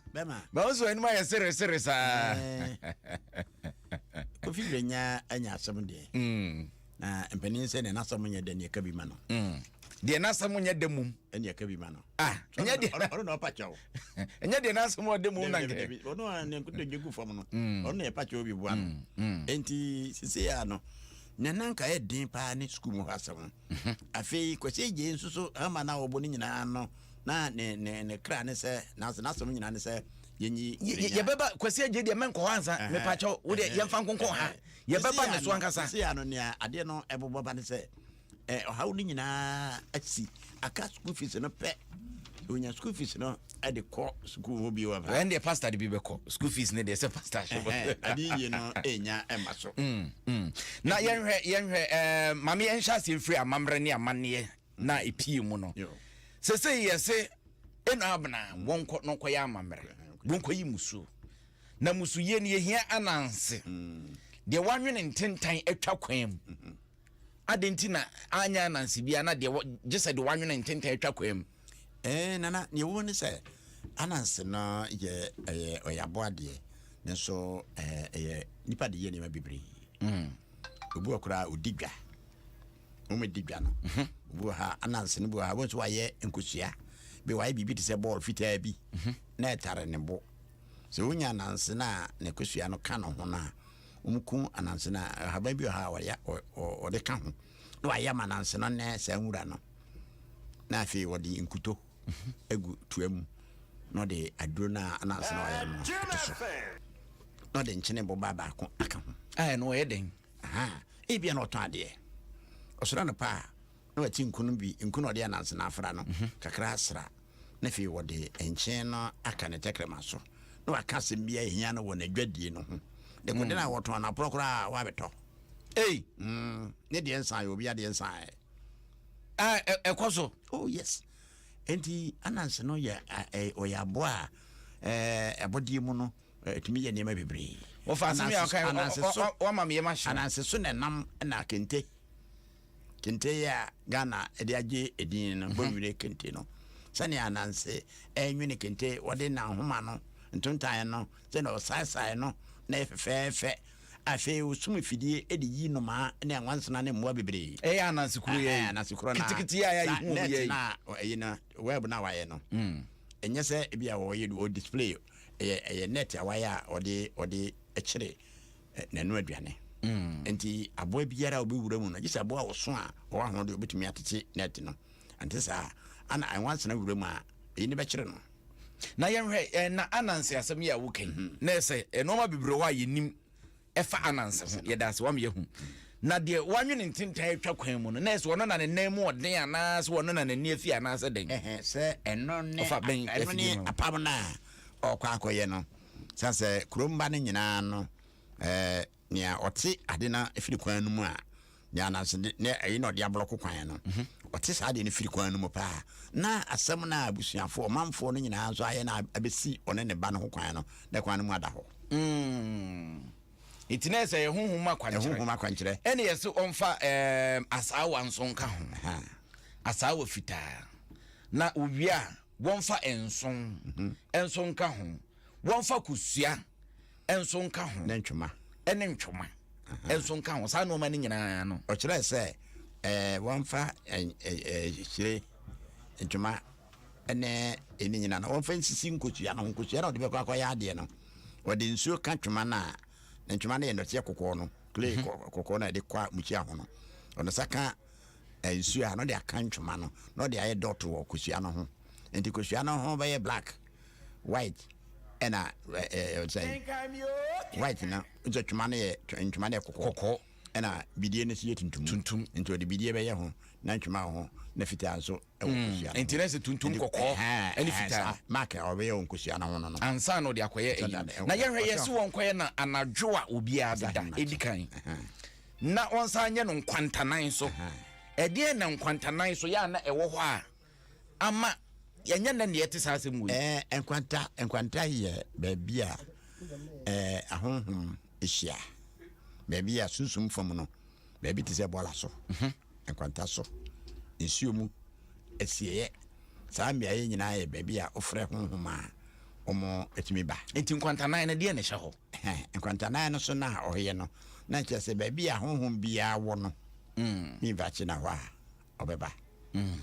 bɛwo so anim ayɛ sere sere saa. Kofi Brenya anya asɛm deɛ. Na mpanin sɛ deɛ n'asɛm nyɛ dɛ ne ɛka bi ma no. Deɛ n'asɛm nyɛ dɛ mum. Ɛne ɛka bi ma no. Ah, ɛnyɛ deɛ. Ɔno na ɔpa kyɛw. Ɛnyɛ deɛ n'asɛm ɔde mum na nkɛ. Ɔno a ne nkotodwe gu fam no. Ɔno na ɛpa kyɛw bi boa no. Enti sisi a no, nea na nka ɛyɛ den paa ne sukuu mu hɔ asɛm. Afei Kwasi Adjei nso so hama no a ɔbɔ no nyinaa no, na ne ne ne kra ne sɛ, n'asɛ n'asɛm nyinaa ne sɛ yɛnyi. Yɛbɛba Kwasi Adjei deɛ mɛnkɔ hɔ ansa, mepa kyɛw, wo deɛ yɛmfa nkonkɔn ha. Yɛbɛba ne so ankasa. Sisi a no nea adeɛ no ɛbobɔ ba ne sɛ, ɔhaw no nyinaa asi aka school fees no pɛ onya school fees no de kɔ sukuu hɔ bio aba. Ɛn deɛ pastor de bi bɛkɔ school fees ne deɛ sɛ pastor ahyɛ. Ade yie no ɛnya ɛma so. Na yɛnhwɛ yɛnhwɛ ɛɛ maame yɛnhyɛ aseɛ mfiri amammerɛ ne amanneɛ na epie mu no. Sese yɛse ɛna abena wɔnkɔ na ɔnkɔyɛ amammerɛ wɔnkɔyi musuo na musuyie no yɛhia ananse deɛ wanwene ntentan atwa kwan mu. Adɛn nti na anyɛ ananse biara na deɛ gye sɛ deɛ wanwene ntentan atwa kwan mu? Ɛɛ, Nana, deɛ ɛwɔ mu ne sɛ, ananse no yɛ ɛyɛ ɔyɛ aboa deɛ, nanso ɛɛ ɛyɛ nipa de yɛ nneɛma bebree. Mm. Obi wɔ koraa odi dwa. Wɔn di dwa no. Mhm. Obi wɔ ha ananse no bi wɔ ha wɔn nso wayɛ nkosua bi wayɛ biribi te sɛ bɔɔl fitaa bi mhm. na ɛtare ne bo. Sɛ wonya ananse no a ne kosua no ka ne ho no a Wɔku ananse no a, ahaban bi wɔ ha a wɔya wɔde ka ho na wɔayam ananse no ne saa nwura no na afei wɔde nkuto agu toa mu na ɔde aduro no a ananse no wɔayam no ato so na ɔde nkyene boba baako aka ho. A ɛno ɔyɛ dɛn? Ebia na ɔtɔn adeɛ. Ɔsɔre anɔpa a na wate nku no bi, nku na ɔde ananse no afra no mhm. kakra asra na afei wɔde nkyen no aka ne tɛkrɛma so na waka asɛm bi a ɛhia no wɔ n'adwadie no ho. Dekode no a wɔtɔn no aporɔ koraa a wabɛtɔ. Ei! Mm, ne deɛ nsan yɛ obi adeɛ nsan ɛ. Ah, ɛkɔ so. Oh yes. Enti ananse no yɛ ɔyɛ aboa a ɛbɔdeɛ mu no ɛtumi yɛ nneɛma bebree. Wɔfa asɛm yɛ ɔka wama me yɛ ma hyɛ. Ananse so na ɛnam na kente. Kente yi a Ghana de agye edin no, Bonwire kente no, sɛnea Ananse renwene kente, wɔde n'ahoma no, ntontan no, sɛnea ɔsaesae no na ɛyɛ fɛfɛɛfɛ. Afei osum afidie de yi nnomaa ne anwansena ne mmoa bebree. Ɛyɛ Ananse kuro yɛ yi. Ananse kuro na. Kitikiti a yɛayi hu yɛ yi. Net na ɛyi no, web na wayɛ no. Ɛnyɛ sɛ ebi a wɔyɛ wɔ display, ɛyɛ ɛyɛ net a wayɛ a ɔde ɔde kyere n'ano aduane. Nti aboa biara a ɔbɛwura mu no, gye sɛ aboa a ɔso a ɔwɔ ahoɔden ɔbɛtumi atete net no. Ɛnte saa ana nwansena wura mu a, eyi no bɛkyere no. Na yɛnhwɛ eh, na Ananse asɛm yi a woka yi, mhm. na ɛsɛ eh, nneɛma bebree wɔ a yɛnim ɛfa Ananse ho, yɛda ase wama yɛahu. Na deɛ wanwene ntentan atwa kwan mu no, na ɛsɛ ɔno na ne nan mu ɔden anaasɛ ɔno na n'ani afi anaasɛ dɛn? Sɛ ɛno ne ɛno ne apam no a ɔkɔ akɔyɛ no. Esiane sɛ kurom mma no nyinaa no, nea ɔte ade no firi kwan no mu a, Nea ananse de ne ɛyi na ɔde ablɔko kwan no. Mhm. Ɔte saa deɛ no firi kwan no mu paa. Na asɛm no a abusuafoɔ, ɔmanfoɔ no nyinaa nso ayɛ no abɛsi ɔne ne ba no ho kwan no, na kwan no mu ada hɔ. Mm. Nti na ɛsɛ yɛ honhom akwankyerɛ. Honhom akwankyerɛ. Ɛne yɛse ɔmfa ɛɛm asaawa nso nka ho. Asaawa fitaa. Na owie a wɔmfa nson mhm. nso nka ho. Wɔmfa kosua nso nka ho. Ne ntwoma. Ɛne ntwoma nso nka ho. Saa nneɛma no nyinaa no. Ɔkyerɛ sɛ ɛɛ wɔmfa ɛɛ hyire ntwoma ne ɛni nyina no wɔmfa nsisi nkosua no ho nkosua no ɔde bɛkɔ akɔyɛ adeɛ no wɔde nsuo ka twoma no a na ntwoma no yɛ nnɔteɛ kɔkɔɔ no clay mhm. kɔkɔɔ no a yɛde kɔ mukyia ho no ɔno sa ka eh, nsuo a na ɔde aka ntwoma no na ɔde ayɛ dɔt wɔ kosua no ho nti kosua no ho bɛyɛ black white ɛna ɛɛ sɛ white no nso twoma no yɛ ntwoma no yɛ kɔkɔɔ ɛna bidie no nso yɛ tuntum tuntum nti ɔde bidie bɛyɛ ho na ntwoma wɔ ho na fitaa nso wɔ mm. nkosua no nti na sɛ tuntum kɔkɔɔ ɛne fitaa mark a ɔbɛyɛ wɔ nkosua no ho no no ansa na ɔde akɔyɛ ɛyi na yɛhwɛ yɛ sɛ wɔnkɔyɛ na anadwo a obiara bɛda ɛdi kan na wɔnsan nyɛ no nkwantanan so ɛdeɛn na nkwantanan so yɛ a na ɛwɔ hɔ a ama yɛnyɛ nnɛ neɛ ɛte saa asɛm wei nkwanta nkwanta yɛ baabi a ahonhom hyia baabi a sunsum fam no baabi te sɛ bɔla so mhm. nkwanta so, nsuo mu, asieeɛ. Saa mmeaeɛ nyinaa yɛ baabi a wofrɛ honhom a wɔtumi ba. Nti nkwantanan no deɛ na ɛhyɛ hɔ? Nkwantanan no so no a ɔyɛ no, na kyerɛ sɛ baabi a honhom biara wɔ no, mm. memfa kye na hɔ a ɔbɛba. Mm.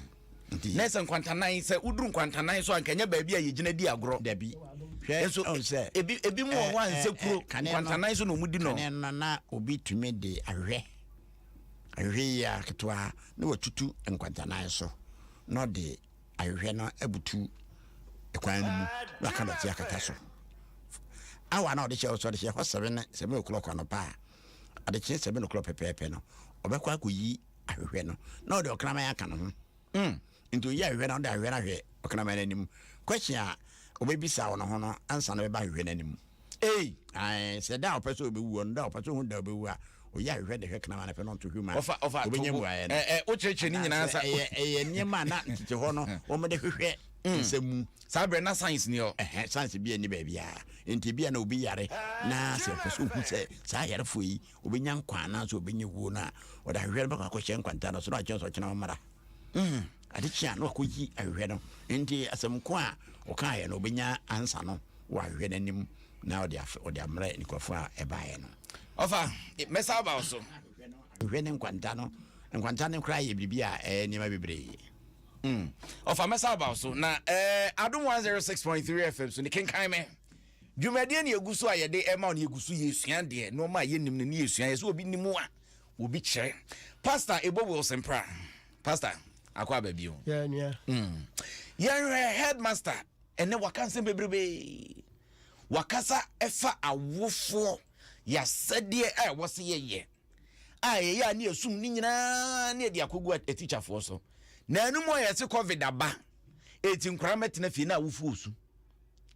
Nti na sɛ nkwantanan sɛ woduru nkwantanan so a nka nyɛ baabi a yɛgyina di agorɔ. Dabi. Hwɛ nso sɛ ebi ebi mu wɔ hɔ a nsɛ kuro nkwantanan so na wɔn di no. Kane no na obi tumi de ahwehwɛ Ahwehwɛ yi ara ketewa na watutu nkwantanan so na ɔde ahwehwɛ no abutu kwan no mu na waka dɔte akata so. Awa na ɔde hyɛ hɔ sɛ ɔde hyɛ hɔ seven seven o'clock anɔpa a adekyee seven o'clock pɛpɛɛpɛ no ɔbɛkɔ akɔyi ahwehwɛ no na ɔde ɔkraman aka ne ho. Mm. Nti oyi ahwehwɛ na ɔde ahwehwɛ no ahwɛ ɔkraman no anim. Question a ɔbɛbisa wɔ ne ho no ansa na ɔbɛba ahwehwɛ no anim. Ei! Ae, sɛ da a ɔpɛ sɛ ɔbɛwu, ɔno da a ɔpɛ sɛ ɔhu da a ɔbɛwu a, ɔyi ahwehwɛ de hwɛ kraman no pɛ na ɔto hwim a, Ɔfa, ɔfa, ɔbɛnya to bo. mmuaeɛ no. Ɛ, ɛ, wokyerɛkyerɛ ne nyinaa Anaasɛ sa. ɛyɛ, ɛyɛ nneɛma a na tete hɔ no wɔde hwehwɛ nsɛm mu. Saa berɛ na science ni hɔ. Ɛhɛ, science bi nni baabiara. Enti ebia na obi yare na sɛ ɔpɛ sɛ ɔhu sɛ saa yarefoɔ yi ɔbɛnya nkwa anaasɛ ɔbɛnya wuo no a, ɔde ahwehwɛ no bɛkɔ akɔhyɛ nkwanta no so na wakyerɛ sɛ ɔkyena ɔmmra. Ade kye a na wakɔyi ahwehwɛ no. Enti asɛm ko a ɔkaeɛ no, ɔbɛnya ansa no wɔ ahwehwɛ no anim na ɔde af ɔde amrɛ nkurɔfoɔ a ɛbaeɛ no. Ɔfa, mɛsa aba wo so. Ahwehwɛ ne nkwanta no, nkwanta no koraa yɛ biribi a ɛyɛ nneɛma bebree. Mm. Ɔfa, mɛsa aba wo so. Na eh, Adom 106.3 FM so ne kenkan me. Dwumadie ne yɛgu so a yɛde ɛma wo no yɛgu so yɛsua deɛ nneɛma a yɛnim no ne yɛsua yɛ sɛ obi nim a obi kyerɛ. Pastor Ebo Wilson Pra. Pastor, akɔ aba bio. Yeah, nua. Mm. Yɛnhwɛ headmaster ɛnɛ waka nsɛm bebrebe. Wakasa ɛfa awofoɔ yasɛdeɛ a ɛwɔ sɛ yɛyɛ a yɛyɛ a ne yɛsum ne nyinaa ne yɛde akɔgu atikyafoɔ so. Na ɛno mu a yɛse covid aba eti nkwadaa mɛtena fie na awofoɔ osu.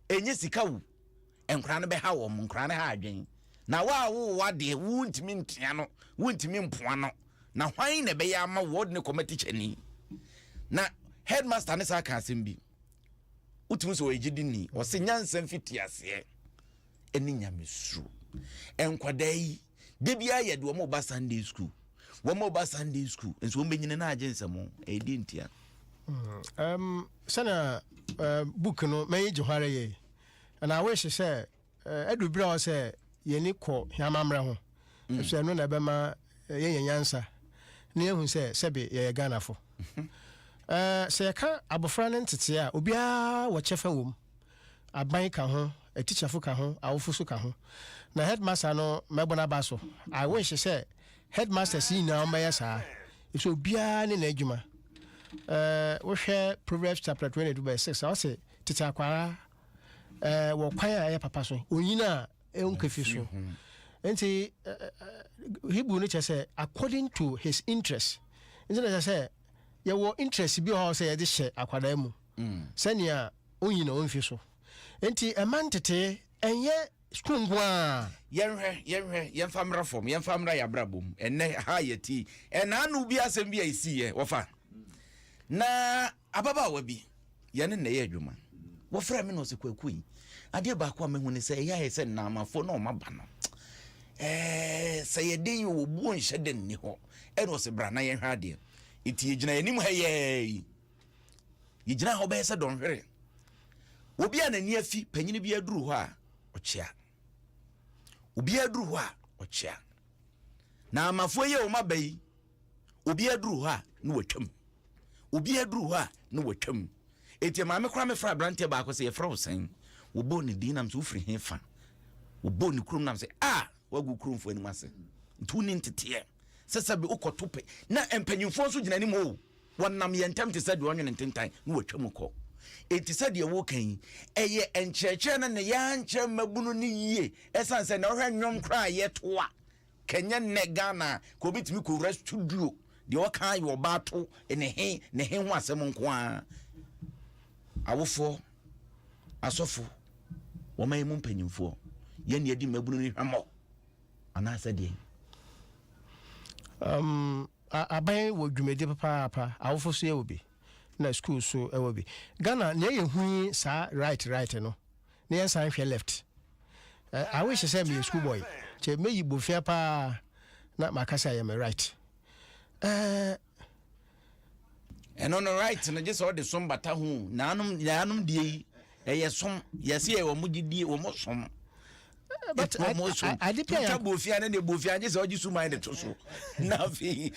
Ɛnyɛ sika wo. Nkwadaa no bɛha wɔn, nkwadaa no ha adwen. Na wo a wowɔ adeɛ, wontumi ntea no, wontumi mpoa no. Na hwan na ɛbɛyɛ ama wo? Ɔde ne kɔma tikyani. Na headmaster ne saa ka asɛm bi. Wotumi sɛ ɔyɛ gyidini. Ɔse nyansa mfitiaseɛ ɛne nyamesuro. Nkwadaa yi, da biara yɛde wɔn ba Sunday school. Wɔn ba Sunday school. Nso wɔn bɛnyini na agye nsɛm. Ɛyɛ di ntia. Um, sɛnea uh, book no mɛyi gye ho ara yie. And I wish sɛ Adu bere a ɔwɔ sɛ yɛn ani kɔ yɛn amammerɛ ho, efisɛ ɛno na ɛbɛma yɛanya nyansa na yɛahu sɛ sɛbe yɛyɛ Ghanafo. Sɛ yɛka abofra no ntetee a, obiara wɔ kyɛfa wom. Aban ka ho, atikyafo ka ho, awofo nso ka ho. Na headmaster no, mɛbɔ n'aba so. I wish sɛ headmasters nyinaa wɔbɛyɛ saa, efisɛ obiara ne n'adwuma. Wohwɛ Proverbs chapter 22 verse 6 a, ɔse tete akwara eh, wɔ kwan a ɛyɛ papa so, onyin a ɛnkafi so. Nti Hebrew no kyerɛ sɛ according to his interest. Nti na kyerɛ sɛ yɛwɔ interest bi wɔ hɔ sɛ yɛde hyɛ akwadaa mu mm. sɛnea onyin a ɔmfi so. Nti ɛma ntetee ɛnyɛ Sukuu nko ara. Yɛnhwɛ, yɛnhwɛ, yɛmfa mmra fam, yɛmfa mmra yɛn abrabɔ mu. Ɛnnɛ, ha a yɛte yi, ɛnnaano bi asɛm bi a ɛsiiɛ, wɔfa. Na ababaawa bi, yɛne no na ɛyɛ adwuma. Wɔfrɛɛ me na ɔsɛ Kwaku yi, adeɛ baako a mahu ne sɛ ɛyɛ ayɛ sɛ Nnaamafoɔ na wɔn aba no, ɛɛ, sɛ yɛ den yi wɔ buo nhyɛ da nni hɔ. Ɛna ɔsɛ bra na yɛnhwɛ adeɛ. Nti yɛgyina yɛn anim ha yɛɛ yi. Yɛgyina hɔ bɛyɛ sɛ dɔnhwere. Obi a n'ani afi panyin bi aduru hɔ a, ɔkyea. Obi aduru hɔ a, ɔkyea. Na amafoɔ yi a wɔn aba yi, obi aduru hɔ a, na watwam. Obi aduru hɔ a, na watwam. Eti maame koraa mefrɛ aberanteɛ baako sɛ yɛfrɛ wo sɛn? Wɔbɔɔ ne din nam sɛ wofiri he fa? Wɔbɔɔ ne kurom nam sɛ a wagu kuromfoɔ anim ase. Nti wonni nteteɛ sɛ sɛbe wokɔto pɛ na mpanyimfoɔ nso gyina anim hɔ o. Wɔnam yɛn ntam te sɛ deɛ ɔnwene ntentan na watwa mu kɔ. Enti sɛdeɛ woreka yi, ɛyɛ nkyerɛkyerɛ no na yɛankyerɛ mmabunu no yie. Ɛsiane sɛ na wohwɛ nnwom koraa a yɛto a, kɛnyɛ nnɛ Ghana a, ka obi tumi kɔwura studio, deɛ ɔka ayɛ ɔbaa to ne he ne he ho asɛm nko ara. Awofoɔ, asɔfo, wɔn yi mu mpanyimfoɔ, yɛn na yɛdi mmabunu no hwammɔ anaasɛ deɛn? Um, Aban wɔ dwumadi papaapa, awofo so yɛwɔ bi, na school so ɛwɔ bi. Ghana nea yɛ hu yi saa right right no, na yɛn san hwɛ left. Eh, I wish sɛ meyɛ school boy, kyɛ meyi bofia paa na maka sɛ ɛyɛ me right. Eh, ɛno no right no gye sɛ ɔde som bata ho naanom naanom deɛ yi ɛyɛ som yɛse yɛ wɔn gyidie wɔn som but wɔn som twa bofia no deɛ bofia gye sɛ ɔgye suman de to so na afei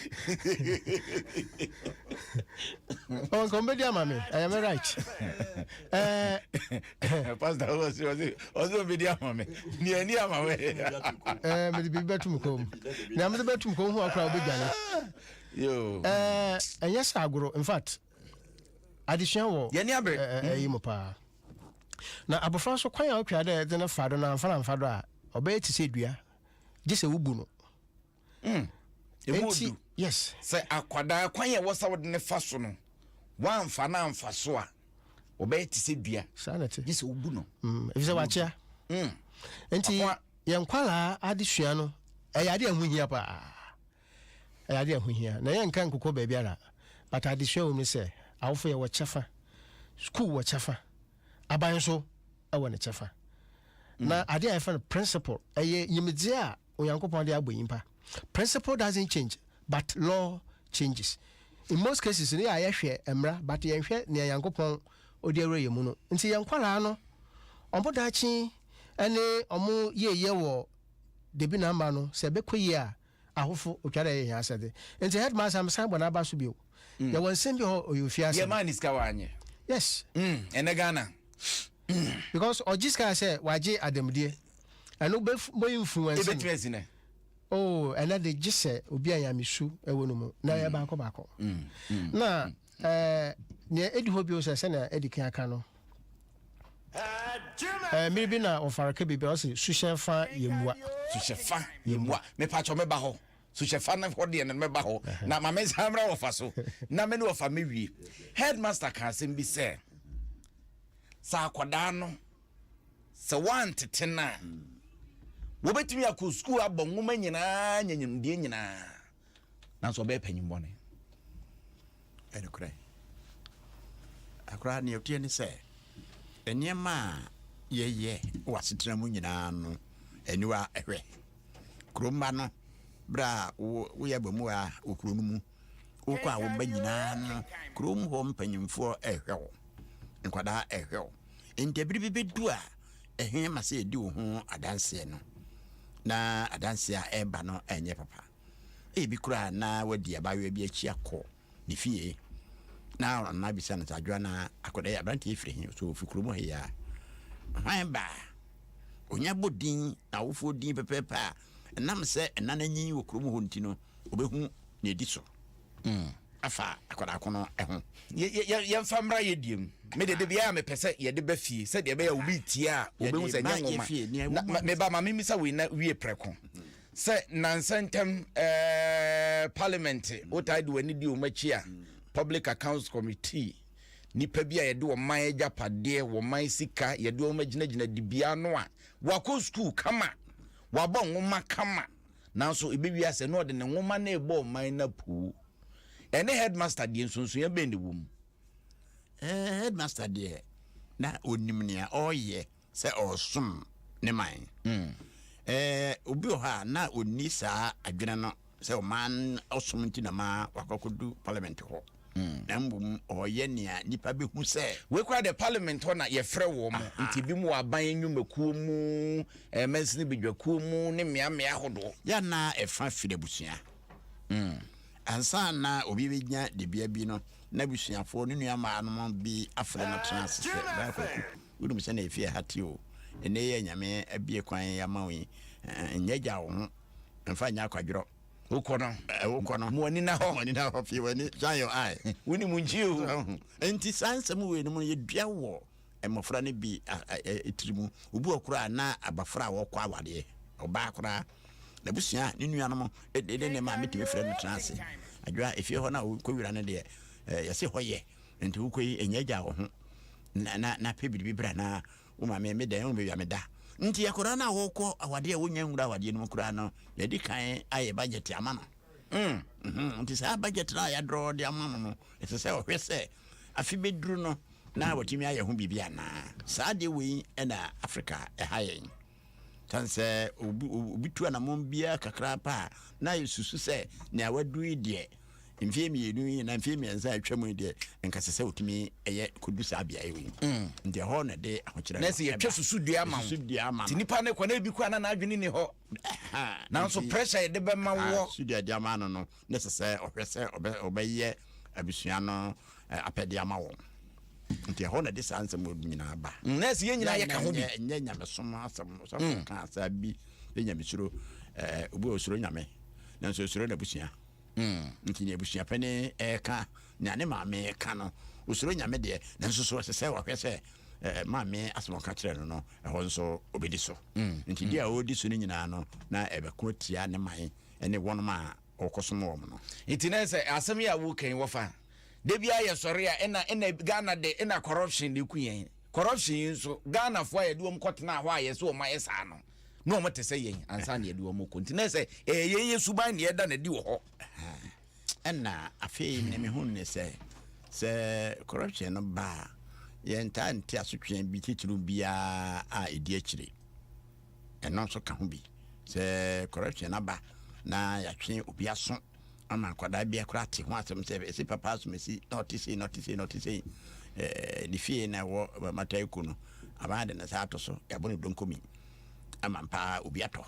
ɔnka ɔmbɛdi ama me ɛyɛ me right pastor ɔse ɔse ɔse ɔmbɛdi ama me nea ani ama me mede biribi bɛto me kɔn mu nea mede bɛto me kɔn mu ho akora wobɛdwane ɛnyɛ sɛ agorɔ in fact adesua wɔ yɛne abere ɛyi mu paa na abɔfra nso kwan a wotwa dɛ ɛde no fa do na amfa no amfa do a ɔbɛyɛ te sɛ dua gye sɛ wobu no mm. Enti, yes sɛ akwadaa kwan a ɛwɔ sɛ wode ne fa so no woamfa no amfa so a ɔbɛyɛ te sɛ dua saa na ɛte gye sɛ wobu no mm. ɛfiri sɛ wakyea mm. Nti yɛn nkwalaa adesua no ɛyɛ ade a ɛho hia paa Ɛyɛ ade a ɛho hia. Na yɛnka nkokɔ baabiara, but adesua wɔ mu ne sɛ, awofo yɛwɔ kyɛfa, sukuu wɔ kyɛfa, aban nso wɔ ne kyɛfa. Na mm. ade a yɛfrɛ no principle, ɛyɛ nyimdzee a Onyankopɔn de abɔ nyimpa. Principle doesn't change, but law changes. In most cases no yɛ a yɛhwɛ mmara, but yɛnhwɛ nea Nyankopɔn ɔde awura yɛn mu no. Nti yɛn nkwadaa no, wɔn daakye ne wɔn yieyɛ wɔ debi na ama no, sɛ ɛbɛkɔ yie a, Awofo, otwa dɛ yɛyɛ hɛn asɛdze. Ntsi headmaster mesan bɔ n'aba so bio. Yɛwɔ nsɛm bi wɔ hɔ ɔyɛ ofie asɛm. Yɛmaa no sika wanyɛ. Yes. Mm, ɛnɛ Ghana. Mm. Because ɔgye sika sɛ wagye adamudeɛ. Ɛno bɛ bɛ influence no. Ebetumi asi nɛ. Oh, ɛnɛ de gye sɛ obi a nyamesu ɛwɔ no mu na ɛyɛ baako baako. Mm. Mm. Na ɛɛ nea edi hɔ bio sɛ sɛnea edi kan aka no. Ɛɛ mmiri bi na ɔfara ka biribi a ɔsi suhyɛ fa yɛ mua. Suhyɛ fa yɛ mua. Mepakyɛ mɛba hɔ. Suhyɛ fa no hɔ deɛ no mɛba hɔ. Na ma me nsa mmra wɔfa so. Na me ne wɔfa mɛwie. Headmaster ka asɛm bi sɛ sɛ akwadaa no sɛ woantete no a wɔbɛtumi akɔ sukuu abɔ nwoma nyinaa nya nimdeɛ nyinaa. Nanso ɔbɛyɛ panyin bɔne. Ɛnokorɛ. Akora, nea ɛteɛ ne sɛ, nneɛma a yɛyɛ wɔ asetena mu nyinaa no, aniwa hwɛ. Kuro mma no, berɛ a woyɛ abamuwa wɔ kuro no mu, wokɔ a woba nyinaa no, kurom hɔ mpanyimfoɔ rehwɛ wo, nkwadaa rehwɛ wo. Enti bere bi bɛdu a, ɛhe ma sɛ yɛdi wo ho adanseɛ no, na adanseɛ a ɛreba no ɛnyɛ papa. Ebi koraa na wadi abaayewa bi akyi akɔ ne fie na ɔno abisa no sɛ adwoa na akɔda yi aberanteɛ yi firi he so ofi kurom ha yi a hwan baa onya bɔ din na awofoɔ din pɛpɛɛpɛ a ɛnam sɛ ɛna no anyin wɔ kurom hɔ nti no obɛhu na ɛdi so mm. afa akwadaa ko no ho. Yɛmfa mmra yɛ deɛ mu. Me de de biara mepɛ sɛ yɛde ba fie sɛdeɛ ɛbɛyɛ obi tie a obɛhu sɛ nyɛ nwoma. Meba ma memisa wei na wie prɛko. Sɛ nnansa ntam ɛɛ parliament wotaa de w'ani di wɔn akyi a, Public Accounts Committee. Nnipa bi a yɛde ɔman agyapadeɛ, ɔman sika, yɛde wɔn agyinagyina dibea ano a, wakɔ sukuu kama, wabɔ nwoma kama, nanso ɛbɛwie asɛ na ɔde ne nwoma no rebɔ ɔman no apuu. Ɛne headmaster deɛ nsonsonoeɛ bɛn na ɛwɔ mu? Eh, headmaster deɛ na ɔnim nea ɔreyɛ sɛ ɔresom ne man. Mm. Eh, obi wɔ hɔ a na ɔnni saa adwene no sɛ ɔman ɔsom nti na ma wakɔkɔdu parliament hɔ. Mm. Na mmom ɔreyɛ nea nnipa bɛhu sɛ. Wei koraa deɛ parliament hɔ na yɛfrɛ wɔn mo nti ebi mu wɔ aban nnwumakuo mu, eh, mansini badwakuo mu ne mmeammea ahodoɔ. Yɛ na ɛfa firi abusua. Mm. Ansa na obi bɛnya dibea bi no, n'abusuafoɔ, ne nuammaanom bi afrɛ no tena ase sɛ, Bra Kwaku, wonim sɛnea efie ha te o. Ɛnnɛ yi a Nyame abue kwan ama wo yi, nyɛ gya wo ho, mfa nyɛ akwadworɔ. Wokɔ no, wokɔ no. Ma w'ani nna hɔ. Ma w'ani nna hɔ, fie w'ani, shine your eye. Wonim nkyi o. Enti saa nsɛm wei nom no, yɛdua wɔ mmɔfra no bi tiri mu. Obi wɔ koraa na abɔfra a wɔkɔ awadeɛ, ɔbaa koraa, n'abusua, ne nuanom de ne maame tumi frɛ no tena ase. Adwoa, efie hɔ no a wokɔ wira no deɛ, yɛse hɔ yɛ, nti wokɔ yi, ɛnyɛ gya wo ho na, na, na pɛ biribi bra na wo maame me dɛn, wo baabi a meda. Nti akwadaa no a wɔkɔ awadeɛ a wɔnya nwura awadeɛ no mu koraa no, yɛde kan ayɛ budget ama no. Mm. Mm -hmm. Nti saa budget no a yɛadrɔ de ama no no, ɛsɛ sɛ ɔhwɛ sɛ afe bɛduru no na watumi ayɛ ho biribi anaa. Saa adeɛ wei na Africa ɛha yɛn. Sane sɛ obi, obi tu anammɔn biara kakra pɛ a, na yɛsusu sɛ nea wadu yi deɛ, mfeɛ mmienu yi na mfeɛ mmiɛnsa a atwa mu yi deɛ, nka sɛ sɛ otumi yɛ kɔdu saa beaeɛ wei. Mm. Nti ɛhɔ na ɛde ahokyerɛ no ɛba. Yɛtwa susu dua ama wo. Dua ama no. Nti nipa no kɔ na ebi kɔ a na n'adwene ni hɔ. Nanso pressure yɛde bɛma wɔ. Susu dua de ama no no, na ɛsɛ sɛ ɔhwɛ sɛ ɔbɛyɛ abusua no apɛde ama wɔn. Nti ɛhɔ na ɛde saa nsɛm wɔ nyinaa ba. Mm, na ɛsɛ yɛn nyinaa yɛka ho bi. Ɛnyɛ nyamesom asɛm. Sɔfo mm. ka saa bi sɛ nyamesuro ɛɛ obi wɔ osuro nyame nanso osuro n'abusua. Mm. Nti nea abusua panyin ɛka nea ne maame ka no osuro nyame deɛ nanso so ɛsɛ sɛ ɔhwɛ sɛ ɛɛ maame asɛm ɔka kyerɛ no no ɛhɔ nso obedi so. Nti deɛ a ɔredi so no nyinaa no na ɛbɛko atia ne man ne wɔn a ɔkɔsom wɔn no. Nti na sɛ asɛm yi a woka yi wɔfa Da biara yɛ sɔre a ɛna ɛna Ghana de ɛna corruption na eku yɛn. Corruption yi nso Ghana foɔ a yɛde wɔn kɔ tena hɔ a yɛsɛ wɔn ayɛ saa no na wɔn te sɛ yɛn ansa na yɛde wɔn kɔ. Nti na sɛ ɛyɛ yɛn yɛ suban na yɛda na di wɔ hɔ. Ɛna afei nea mehu ne sɛ sɛ corruption no ba a yɛntaa nte asotweɛ bi titiriw biara a ɛdi akyire. Ɛno nso ka ho bi. Sɛ corruption aba na yɛatwe obi aso ama akwadaa bi akora te ho asɛm sɛ ɛsi papa asomasi na ɔte sei na ɔte sei na ɔte sei ɛɛ ne fie na ɛwɔ mataiku no aban de ne nsa ato so yɛabɔ no donkomi ama mpaa obi atɔ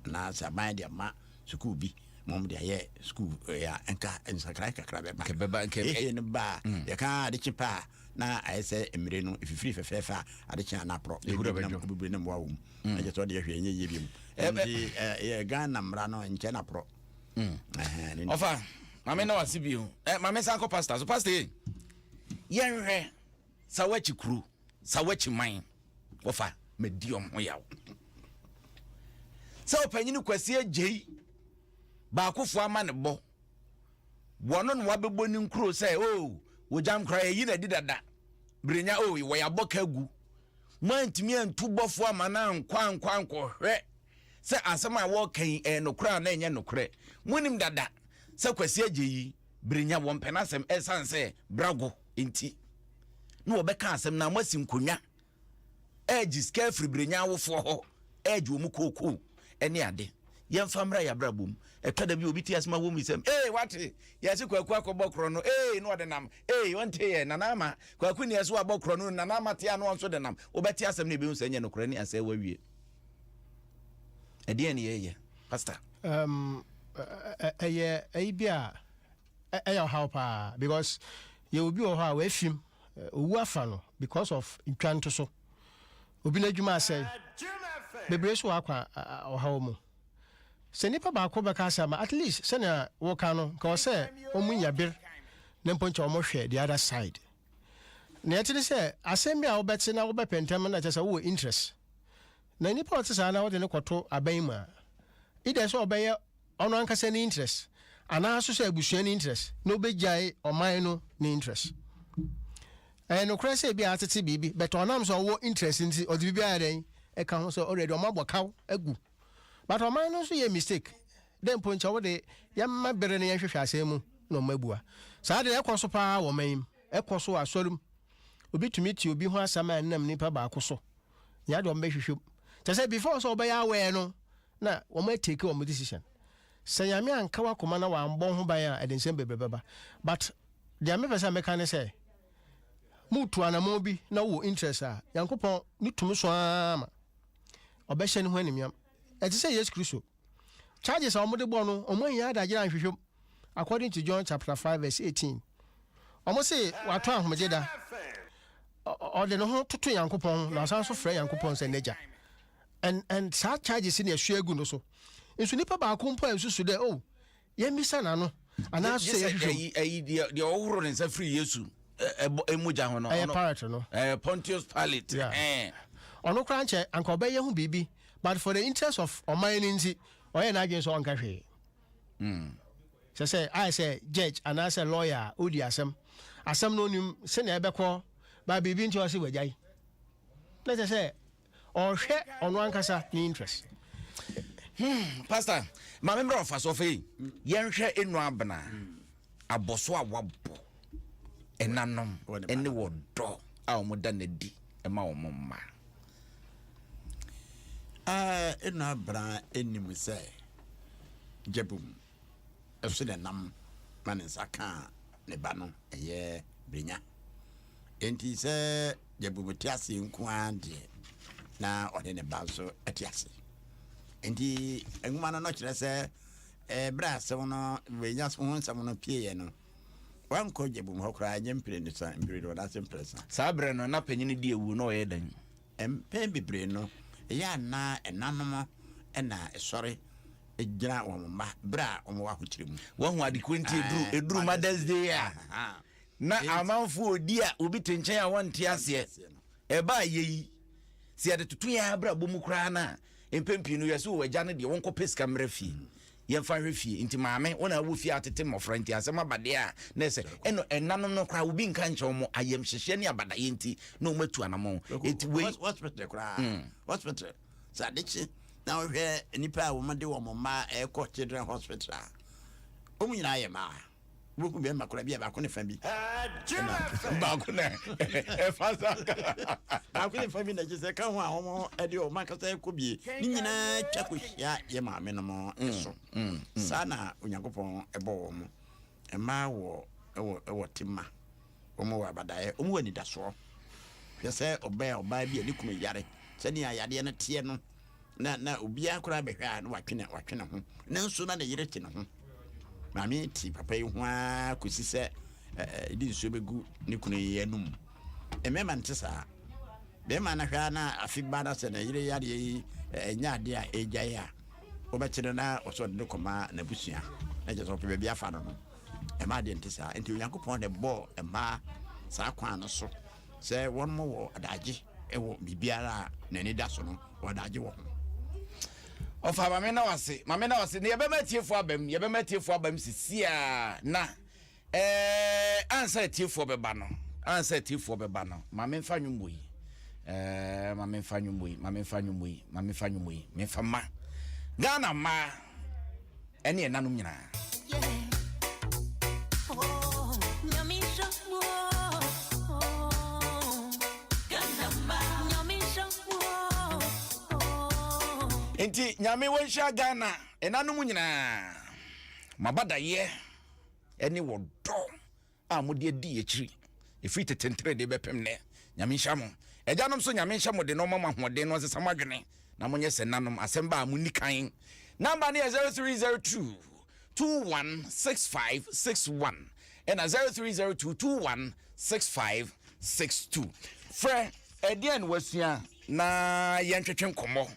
anaasɛ aban de ama sukuu bi ma wɔn de ayɛ sukuu ɛyɛ nka nsakrae kakra bɛba bɛba nka ehe no ba a mm. yɛka ade kye paa na ayɛ sɛ mmire no efifiri fɛfɛɛfɛ a ade kye a na aporɔ bebree na mmoa wɔ mu mm. ɛkyɛ sɛ ɔde ɛhwɛ ɛnyɛ yie bi mu nti ɛyɛ Ghana mmara no nkyɛn na aporɔ Mm. Ɔfa, maame na wase bio. Eh, maame san kɔ pastor so. Pastor, eh, yɛnhwɛ sa wakyi kuro, sa wakyi man. Wɔfa, madi ɔmo ho yaw. Sɛ ɔpanyini Kwasi Agyei baakofo ama ne bɔ. Wɔno na wabɛbɔ ne nkuro sɛ, oh, wɔgyam koraa yɛyi na di dada. Berenya, oh, wɔyɛ abɔ ka agu. Moantumi antu bɔfo ama no ankɔ ankɔ ankɔhwɛ sɛ asɛm a wɔreka yi ɛyɛ nokorɛ anaa ɛnyɛ nokorɛ. Monim dada sɛ Kwasi Agyei yi berenya wɔmpɛ n'asɛm ɛsiane sɛ brago nti na wɔbɛka asɛm na moasi nkonnwa ɛregye sika afiri berenya awofoɔ hɔ ɛregye wɔn kookoo ɛne ade. Yɛmfa mmra yɛn abrabɔ mu. Ɛtɔ da bi obi te asɛm a wɔn sɛm ee wate yɛse Kwaku akɔbɔ korɔ no ee na ɔde nam ee ɔnte yɛ Nana Ama Kwaku ni ɛso abɔ korɔ no Nana Ama te ano ɔnso de nam wobɛte asɛm no ebehu sɛ ɛnyɛ nokorɛ ne asɛe wawie. Ɛdeɛn ne yɛyɛ pastor? Um, ɛyɛ ɛyi bi a ɛyɛ ɔhaw paa because yɛ obi wɔ hɔ a wafim owu afa no because of ntwa nto so obi n'adwuma asɛe bebree so wɔ akwa ɔhaw mu sɛ nipa baako bɛka asɛm at least sɛnea wɔka no nka ɔsɛ wɔn nya bir ne mpo nkyɛ wɔn hwɛ the other side nea ɛte ne sɛ asɛm bi a wobɛte na wobɛpɛ ntɛm na kyerɛ sɛ wowɔ interest Na nipa a ɔte saa na wode no kɔto aban mu a, either sɛ ɔbɛyɛ ɔno ankasa ne interest anaa nso sɛ abusua ne interest na obegyae ɔman no ne interest. Ɛyɛ nokorɛ sɛ ebia atete biribi but ɔnam sɛ ɔwɔ interest nti ɔde biribi ayɛ dɛn ɛka ho sɛ already ɔmo abɔ kaw agu but ɔman no nso yɛ mistake dɛ mpo nkyɛ wode yɛmma bere no yɛnhwehwɛ asɛm mu na ɔmo abua. Saa deɛ ɛkɔ so paa wɔ ɔman yi mu, ɛkɔ so wɔ asɔre mu. Obi tumi te obi ho asɛm a ɛnam nipa baako so nea deɛ ɔmo bɛhwehwɛ mu. Kyerɛ sɛ before sɛ ɔbɛyɛ aware no na wɔn atake wɔn decision. Sɛ Nyame anka w'akoma na wambɔ wo ho ban a ɛde nsɛm bebree bɛba. But deɛ mepɛ sɛ meka ne sɛ, moretu anamɔn bi na wowɔ interest a, Nyankopɔn ne tumi so ara ma ɔbɛhyɛ ne ho animuonyam. Ɛte sɛ Yesu Kristo. Charges a wɔde bɔ no, wɔn annya adagyera anhwehwɛ mu. According to John chapter 5 verse 18. Wɔn se watɔ ahomegye da. Ɔde ne ho toto Nyankopɔn ho na ɔsan so frɛ Nyankopɔn sɛ n'agya. And and saa charges no yɛsoa agu no so. Nso nipa baako mpo ansusu dɛ oh yɛmmisa n'ano anaa sɛ yɛhwehwɛ mu. Ɛyi deɛ deɛ ɔhohoro ne nsa firi Yesu ɛbɔ emogya ho no. Ɛyɛ Pilate no. Ɛɛ Pontius Pilate. Yeah. Ɔno koraa nkyɛ anka ɔbɛyɛ ho biribi but for the interest of ɔman no nti ɔyɛ n'adwene sɛ ɔnka hwee. Sɛ sɛ ayɛ sɛ judge anaasɛ lawyer a ɔdi asɛm asɛm no onim sɛnea ɛbɛkɔ ba biribi nti ɔse wagyae na kyerɛ sɛ Ɔhwɛ ɔno ankasa ne interest. Hmm, Pastor, maame mmerɛ ɔfa so ɔfɛ yi, yɛnhwɛ enu abena, abɔso a wabɔ, ɛnanom, ɛne wɔ dɔ a wɔn da n'adi ɛma wɔn mma. Ɛɛ, enu abena enim sɛ gyabum ɛso na ɛnam ma ne nsa kaa ne ba no ɛyɛ brenya. Enti sɛ Jabubu te ase nko ara deɛ, na ɔne ne ba nso te ase. Enti nwoma no no kyerɛ sɛ berɛ a asɛm no wanya ho nsɛm no pieeɛ no, wankɔ Jabubu hɔ koraa nyɛ mprɛnusa, mprenu anaasɛ mprɛnsa. Saa berɛ no, na panin di awu na ɔyɛ dɛn? Mpɛn bebree no, ɛyɛ a na ɛnanom na ɛsɔre gyina wɔn mma berɛ a wɔwɔ ahokyere mu. Wahu ade ko nti ɛduru ɛduru Mother's Day a na amanfoɔ ɔdi a obi te nkyɛn a wɔnte aseɛ. Ɛbaa yɛ yi sɛ yɛde toto yɛn abrabɔ mu koraa no a mpɛn pii no yɛsɛ wɔ agya no deɛ wɔnkɔpɛ sika mmerɛ fie yɛmfa hwɛ fie nti maame wo na wɔ fie atete mmɔfra nti asɛm aba deɛ a na ɛsɛ ɛno ɛnanom no koraa obi nka nkyɛn wɔn ayamhyehyeɛ ne abadayɛ nti na wɔn atu anamɔn eti wei hospital koraa hospital Sɛ ade kye na wohwɛ nnipa a wɔde wɔn mma rekɔ Children Hospital a, wɔn nyinaa yɛ mmaa. Wobɛhu bɛrima koraa bi a baako ne fa bi. Baako na ɛfa sa baako ne fa bi na ɛkyɛ sɛ ka ho a wɔn de wɔn ankasa kɔ bie. Ne nyinaa twa kɔhyia yɛ maame nom so. Saa na Onyankopɔn bɔ wɔn. Mmaa wɔ wɔ wɔ tema. Wɔn wɔ abadaeɛ. Wɔn wɔ anidasoɔ. Hwɛ sɛ ɔbaa ɔbaa bi a ne kunu yare, sɛnea yadeɛ no teɛ no, na na obiara koraa bɛhwɛ a na watwe ne watwe ne ho. Nanso na ne yere te ne ho. Maame te papa yi ho ara kɔsi sɛ ɛde nsuo bɛgu ne kunu yi anum. Mmarima nte saa. Bɛrima no hwɛ ara na afe ba na sɛ ne yere yadeɛ yi ɛnyɛ adeɛ a ɛgyae a, wobɛte no na ɔsɛ ɔde no kɔma n'abusua na kyerɛ sɛ ɔpɛ baabi afa no no. Mmaa deɛ nte saa. Nti Onyankopɔn na ɛbɔɔ mmaa saa kwan no so sɛ wɔn wɔ adagye wɔ biribiara a n'ani da so no, wɔ adagye wɔ ho. Ɔfa maame na wase, maame na wase. Na yɛbɛma atiefoɔ abam, yɛbɛma atiefoɔ abam sisiaa na ɛɛ ansa atiefoɔ bɛba no, ansa atiefoɔ bɛba no, maame nfa nwom yi. Ɛɛ maame nfa nwom yi, maame nfa nwom yi, maame nfa nwom yi, mefa ma Ghana mmaa. Ɛne ɛnanom nyinaa. Nti Nyame wɔnhyira Ghana ɛnanom nyinaa. Mabadayɛ ɛne wɔdɔ a mode adi akyiri ɛfiri tete nteredee bɛpem nnɛ. Nyame nhyira mo. Agyanom nso Nyame nhyɛ mo den na ɔma mo ahoɔden na ɔnsesa mo adwene na monyɛ sɛ nanom. Asɛm ba a monni kan. Number no yɛ 0302 216561 ɛna 0302 216562. Frɛ ɛdeɛn na wasua na yɛntwetwe nkɔmmɔ.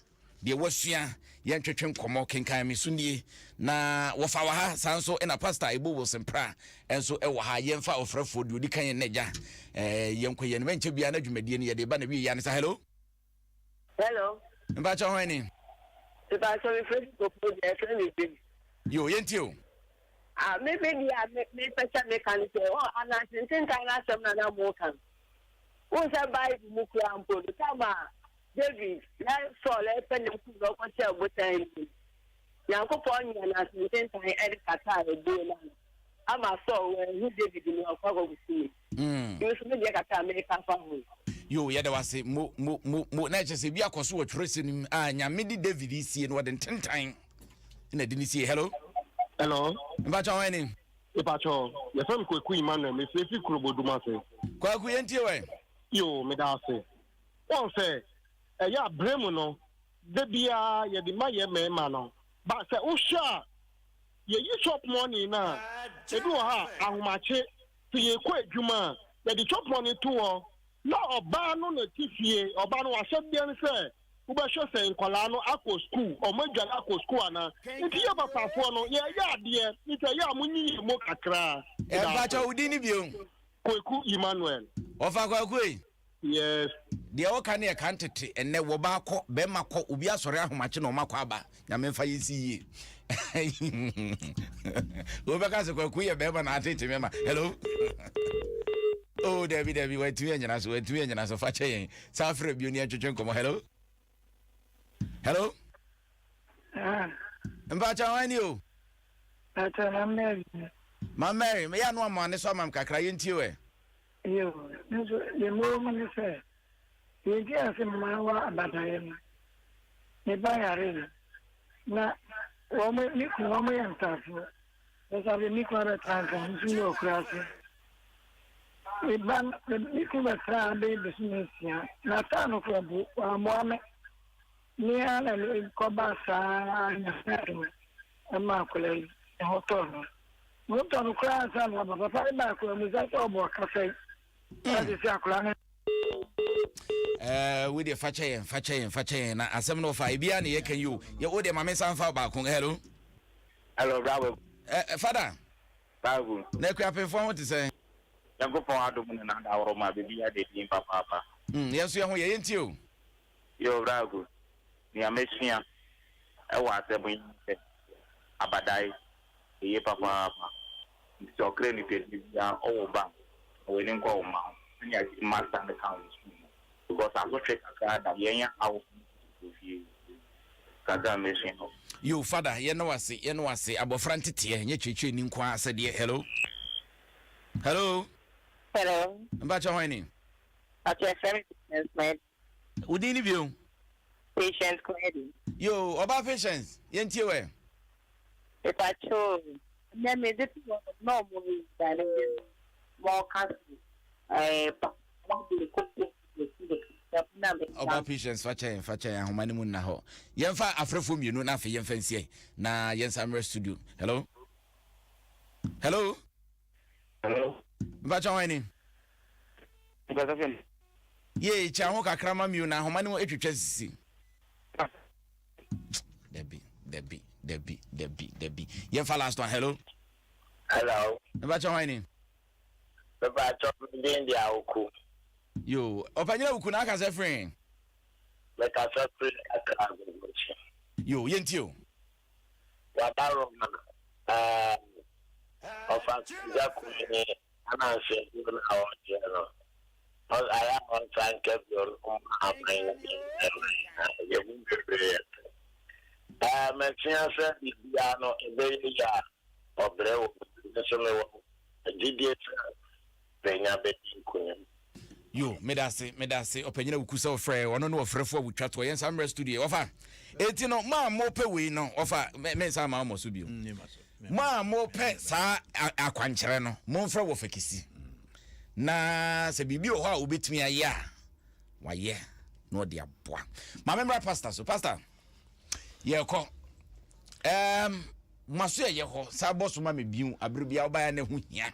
Deɛ wasua, yɛntwetwe nkɔmmɔ, kenkan me so nie. Na wɔfa wɔ ha, saa nso na Pastor Ebo Wilson Pra nso wɔ ha. Yɛmfa ɔfrɛfoɔ deɛ ɔdi kan yɛn n'agya. Eh, yɛnkɔ yɛn bɛnkyɛ biara na dwumadie no yɛde ba na wie yɛ anisa. Hello. Hello. Mpakyɛ hwan ni? Mpakyɛ me fɛ koko deɛ ɛfɛ mi bi. Yo, yɛntie o. Ah, me me deɛ a me me pɛ sɛ meka no sɛ, ɔ ananse ntentan no asɛm na na mo ka no. Wohu sɛ Bible mu koraa mpo no, tam a David na Saul repɛ no akum no ɔkɔhyɛɛ botan no mu no, Nyankopɔn nyaa no asententan de kataa ebuo no ano ama Saul wanhu David no ɔkɔ akɔkokum no. Nti nso me deɛ kakra a meka afa ho no. Yo, yɛda wo ase mo mo mo mo. Na ɛkyɛ sɛ bi akɔ so wɔ twerɛsɛm no mu a Nyame de David sie no, ɔde ntentan na ɛde ne sie. Hello. Hello. Mpakyɛ wɔn ni. Mepakyɛ, yɛfrɛ me Kwaku Emmanuel, mefiri fi Kurobodum ase. Kwaku, yɛntie wɛ. Yo, meda ase. Wɔn sɛ, ɛyɛ a berɛ mu no, da biara yɛde ma yɛ mmarima no. Ba sɛ wohwɛ a, yɛyi chop money no a, ebi wɔ hɔ a, ahomakye, sɛ yɛkɔ adwuma a, yɛde chop money to hɔ, na ɔbaa no na ɛte fie, ɔbaa no w'ahyɛdeɛ ne sɛ, wobɛhwɛ sɛ nkwadaa no akɔ sukuu, wɔn adwane akɔ sukuu anaa. Nti yɛ papafoɔ no, yɛyɛ adeɛ, nti ɛyɛ a monyi yɛn mu kakra. Mpakyɛ wo din ne bio? Kwaku Emmanuel. Ɔfa Kwaku ei. Yes. Deɛ woka ne ɛka ntete ɛnɛ wɔba kɔ bɛrima kɔ obi asɔre ahomakye na ɔma kɔ aba nyame mfa yɛnsi yie. Wobɛka sɛ Kwaku yɛ bɛrima na atete mɛma. Hello. Oh dabi dabi wantumi anyina so wantumi anyina so fa kyɛ yɛn. Saa frɛ bio ne yɛntwetwe nkɔmmɔ. Hello. Hello. Ah. Mpakyɛ hwan ni o? Mpakyɛ ma Mary. Ma Mary, meyɛ ano ama ne so ama m kakra yɛntie wɛ. Yo, nso deɛ mewɔ mu ne sɛ, deɛ nti a sɛ mma wɔ abadaeɛ no, me ba yare no, na wɔn me kunu wɔn yɛ ntaafoɔ. Bɛsa de me kunu abɛtena nka, nso mewɔ akuraase. Me ba no, me kunu bɛtraa ha bɛyɛ bosome nsia. N'ataa no koraa mpo, wammoa me. Me ara na mekɔbaa saa Nyame adom ɛma akwadaa yi ne ho tɔɔ no. Ne ho tɔɔ no koraa ansa na waba. Papa no baa koraa mu sɛ ɔbɔ ɔkasa yi. Ɛde sɛ akwadaa no Eh, wo deɛ fakyɛ yɛn fakyɛ yɛn fakyɛ yɛn na asɛm no ɔfa ebiara na yɛka yi o yɛ wo deɛ ma me nsa nfa baako hello. Hello bravo. Eh, eh fada. Bible. Na Akuapemfoɔ ho te sɛn? Nyankopɔn adom ne n'adaworoma biribiara da din papaapa. Mm, yɛn nso yɛn ho yɛ, yɛntie o. Yoo Brago, nea masua wɔ asɛm yi mu ne sɛ, abadae, eye papaapa. Nti sɛ ɔkra nipadua biara ɔwo ba a, ma w'ani nkɔ wo mma ho, sɛnea master no ka wɔ sukuu mu. Because asotwe kakra da yɛn awofo no so wɔ fie. Kakra a mesua no. Yo father yɛne wo ase yɛne wo ase abɔfra nteteɛ nyɛ kyerɛkyerɛni nko ara asɛdeɛ hello hello. Hello. Mpakyɛ hwan ni. Mpakyɛ yɛfrɛ me Patience Kwadi. Wo din ni bio. Patience Kwadi. Yo ɔbaa Patience yɛntie wɛ. Mepakyɛ o, ndɛ medze to hɔ no na ɔmo redwane bi no ma ɔka se ɛɛ papa de koko besi de kakra mu na meka. Ɔba Patience fa kyɛ yɛn fa kyɛ yɛn ahoma no mu nna hɔ. Yɛmfa afrɛfoɔ mmienu na afei yɛmfa nsiɛ na yɛnsan mmrɛ studio. Hello? Hello? Hello? Mpakyɛ hwan ni? Mpakyɛ fɛn. Yee, kyɛ ho kakra ma mi o na ahoma no mu atwitwa sisi. Dabi, dabi, dabi, dabi, dabi. Yɛmfa last one. Hello. Hello. Mebakyɛ hwan ni? Mebakyɛ me din de Awuku. Yo, ɔpanyina Awuku na aka sɛ firi. Mekasa firi Accra Agogochi. Yo, yɛntie o. Wada Roma, ɛɛ, ɔfa Gya Kumini Ananse aduro no a ɔrekyerɛ no, ayɛ a ɔnsan nka bio no mma aman no bi mma yɛn mu bebree yɛ pɛ. Ɛɛ, masua sɛ biribiara no ɛbɛyɛ yie a ɔbrɛ wɔ mu, me nso mewɔ gyidie sɛ Benya bɛdi nkunim. Yo, medase, medase, ɔpanyin Awuku sɛ ɔfrɛ, ɔno ne ɔfrɛfo a wotwa toɔ, yɛn nsa mmerɛ studio, ɔfa, eti no, mo a mopɛ wei no, ɔfa, me nsa ama ɔmɔ so bio. Mo a mopɛ saa akwankyerɛ no, momfrɛ wɔ fakisi. Na sɛ biribi wɔ hɔ a wobɛtumi ayɛ a, wayɛ na ɔde aboa. Maame mmra pastor so, pastor, yɛkɔ. Um, maso yɛyɛ hɔ, saa bɔ so ma me bio, abere biara wobaeɛ na ɛho hia.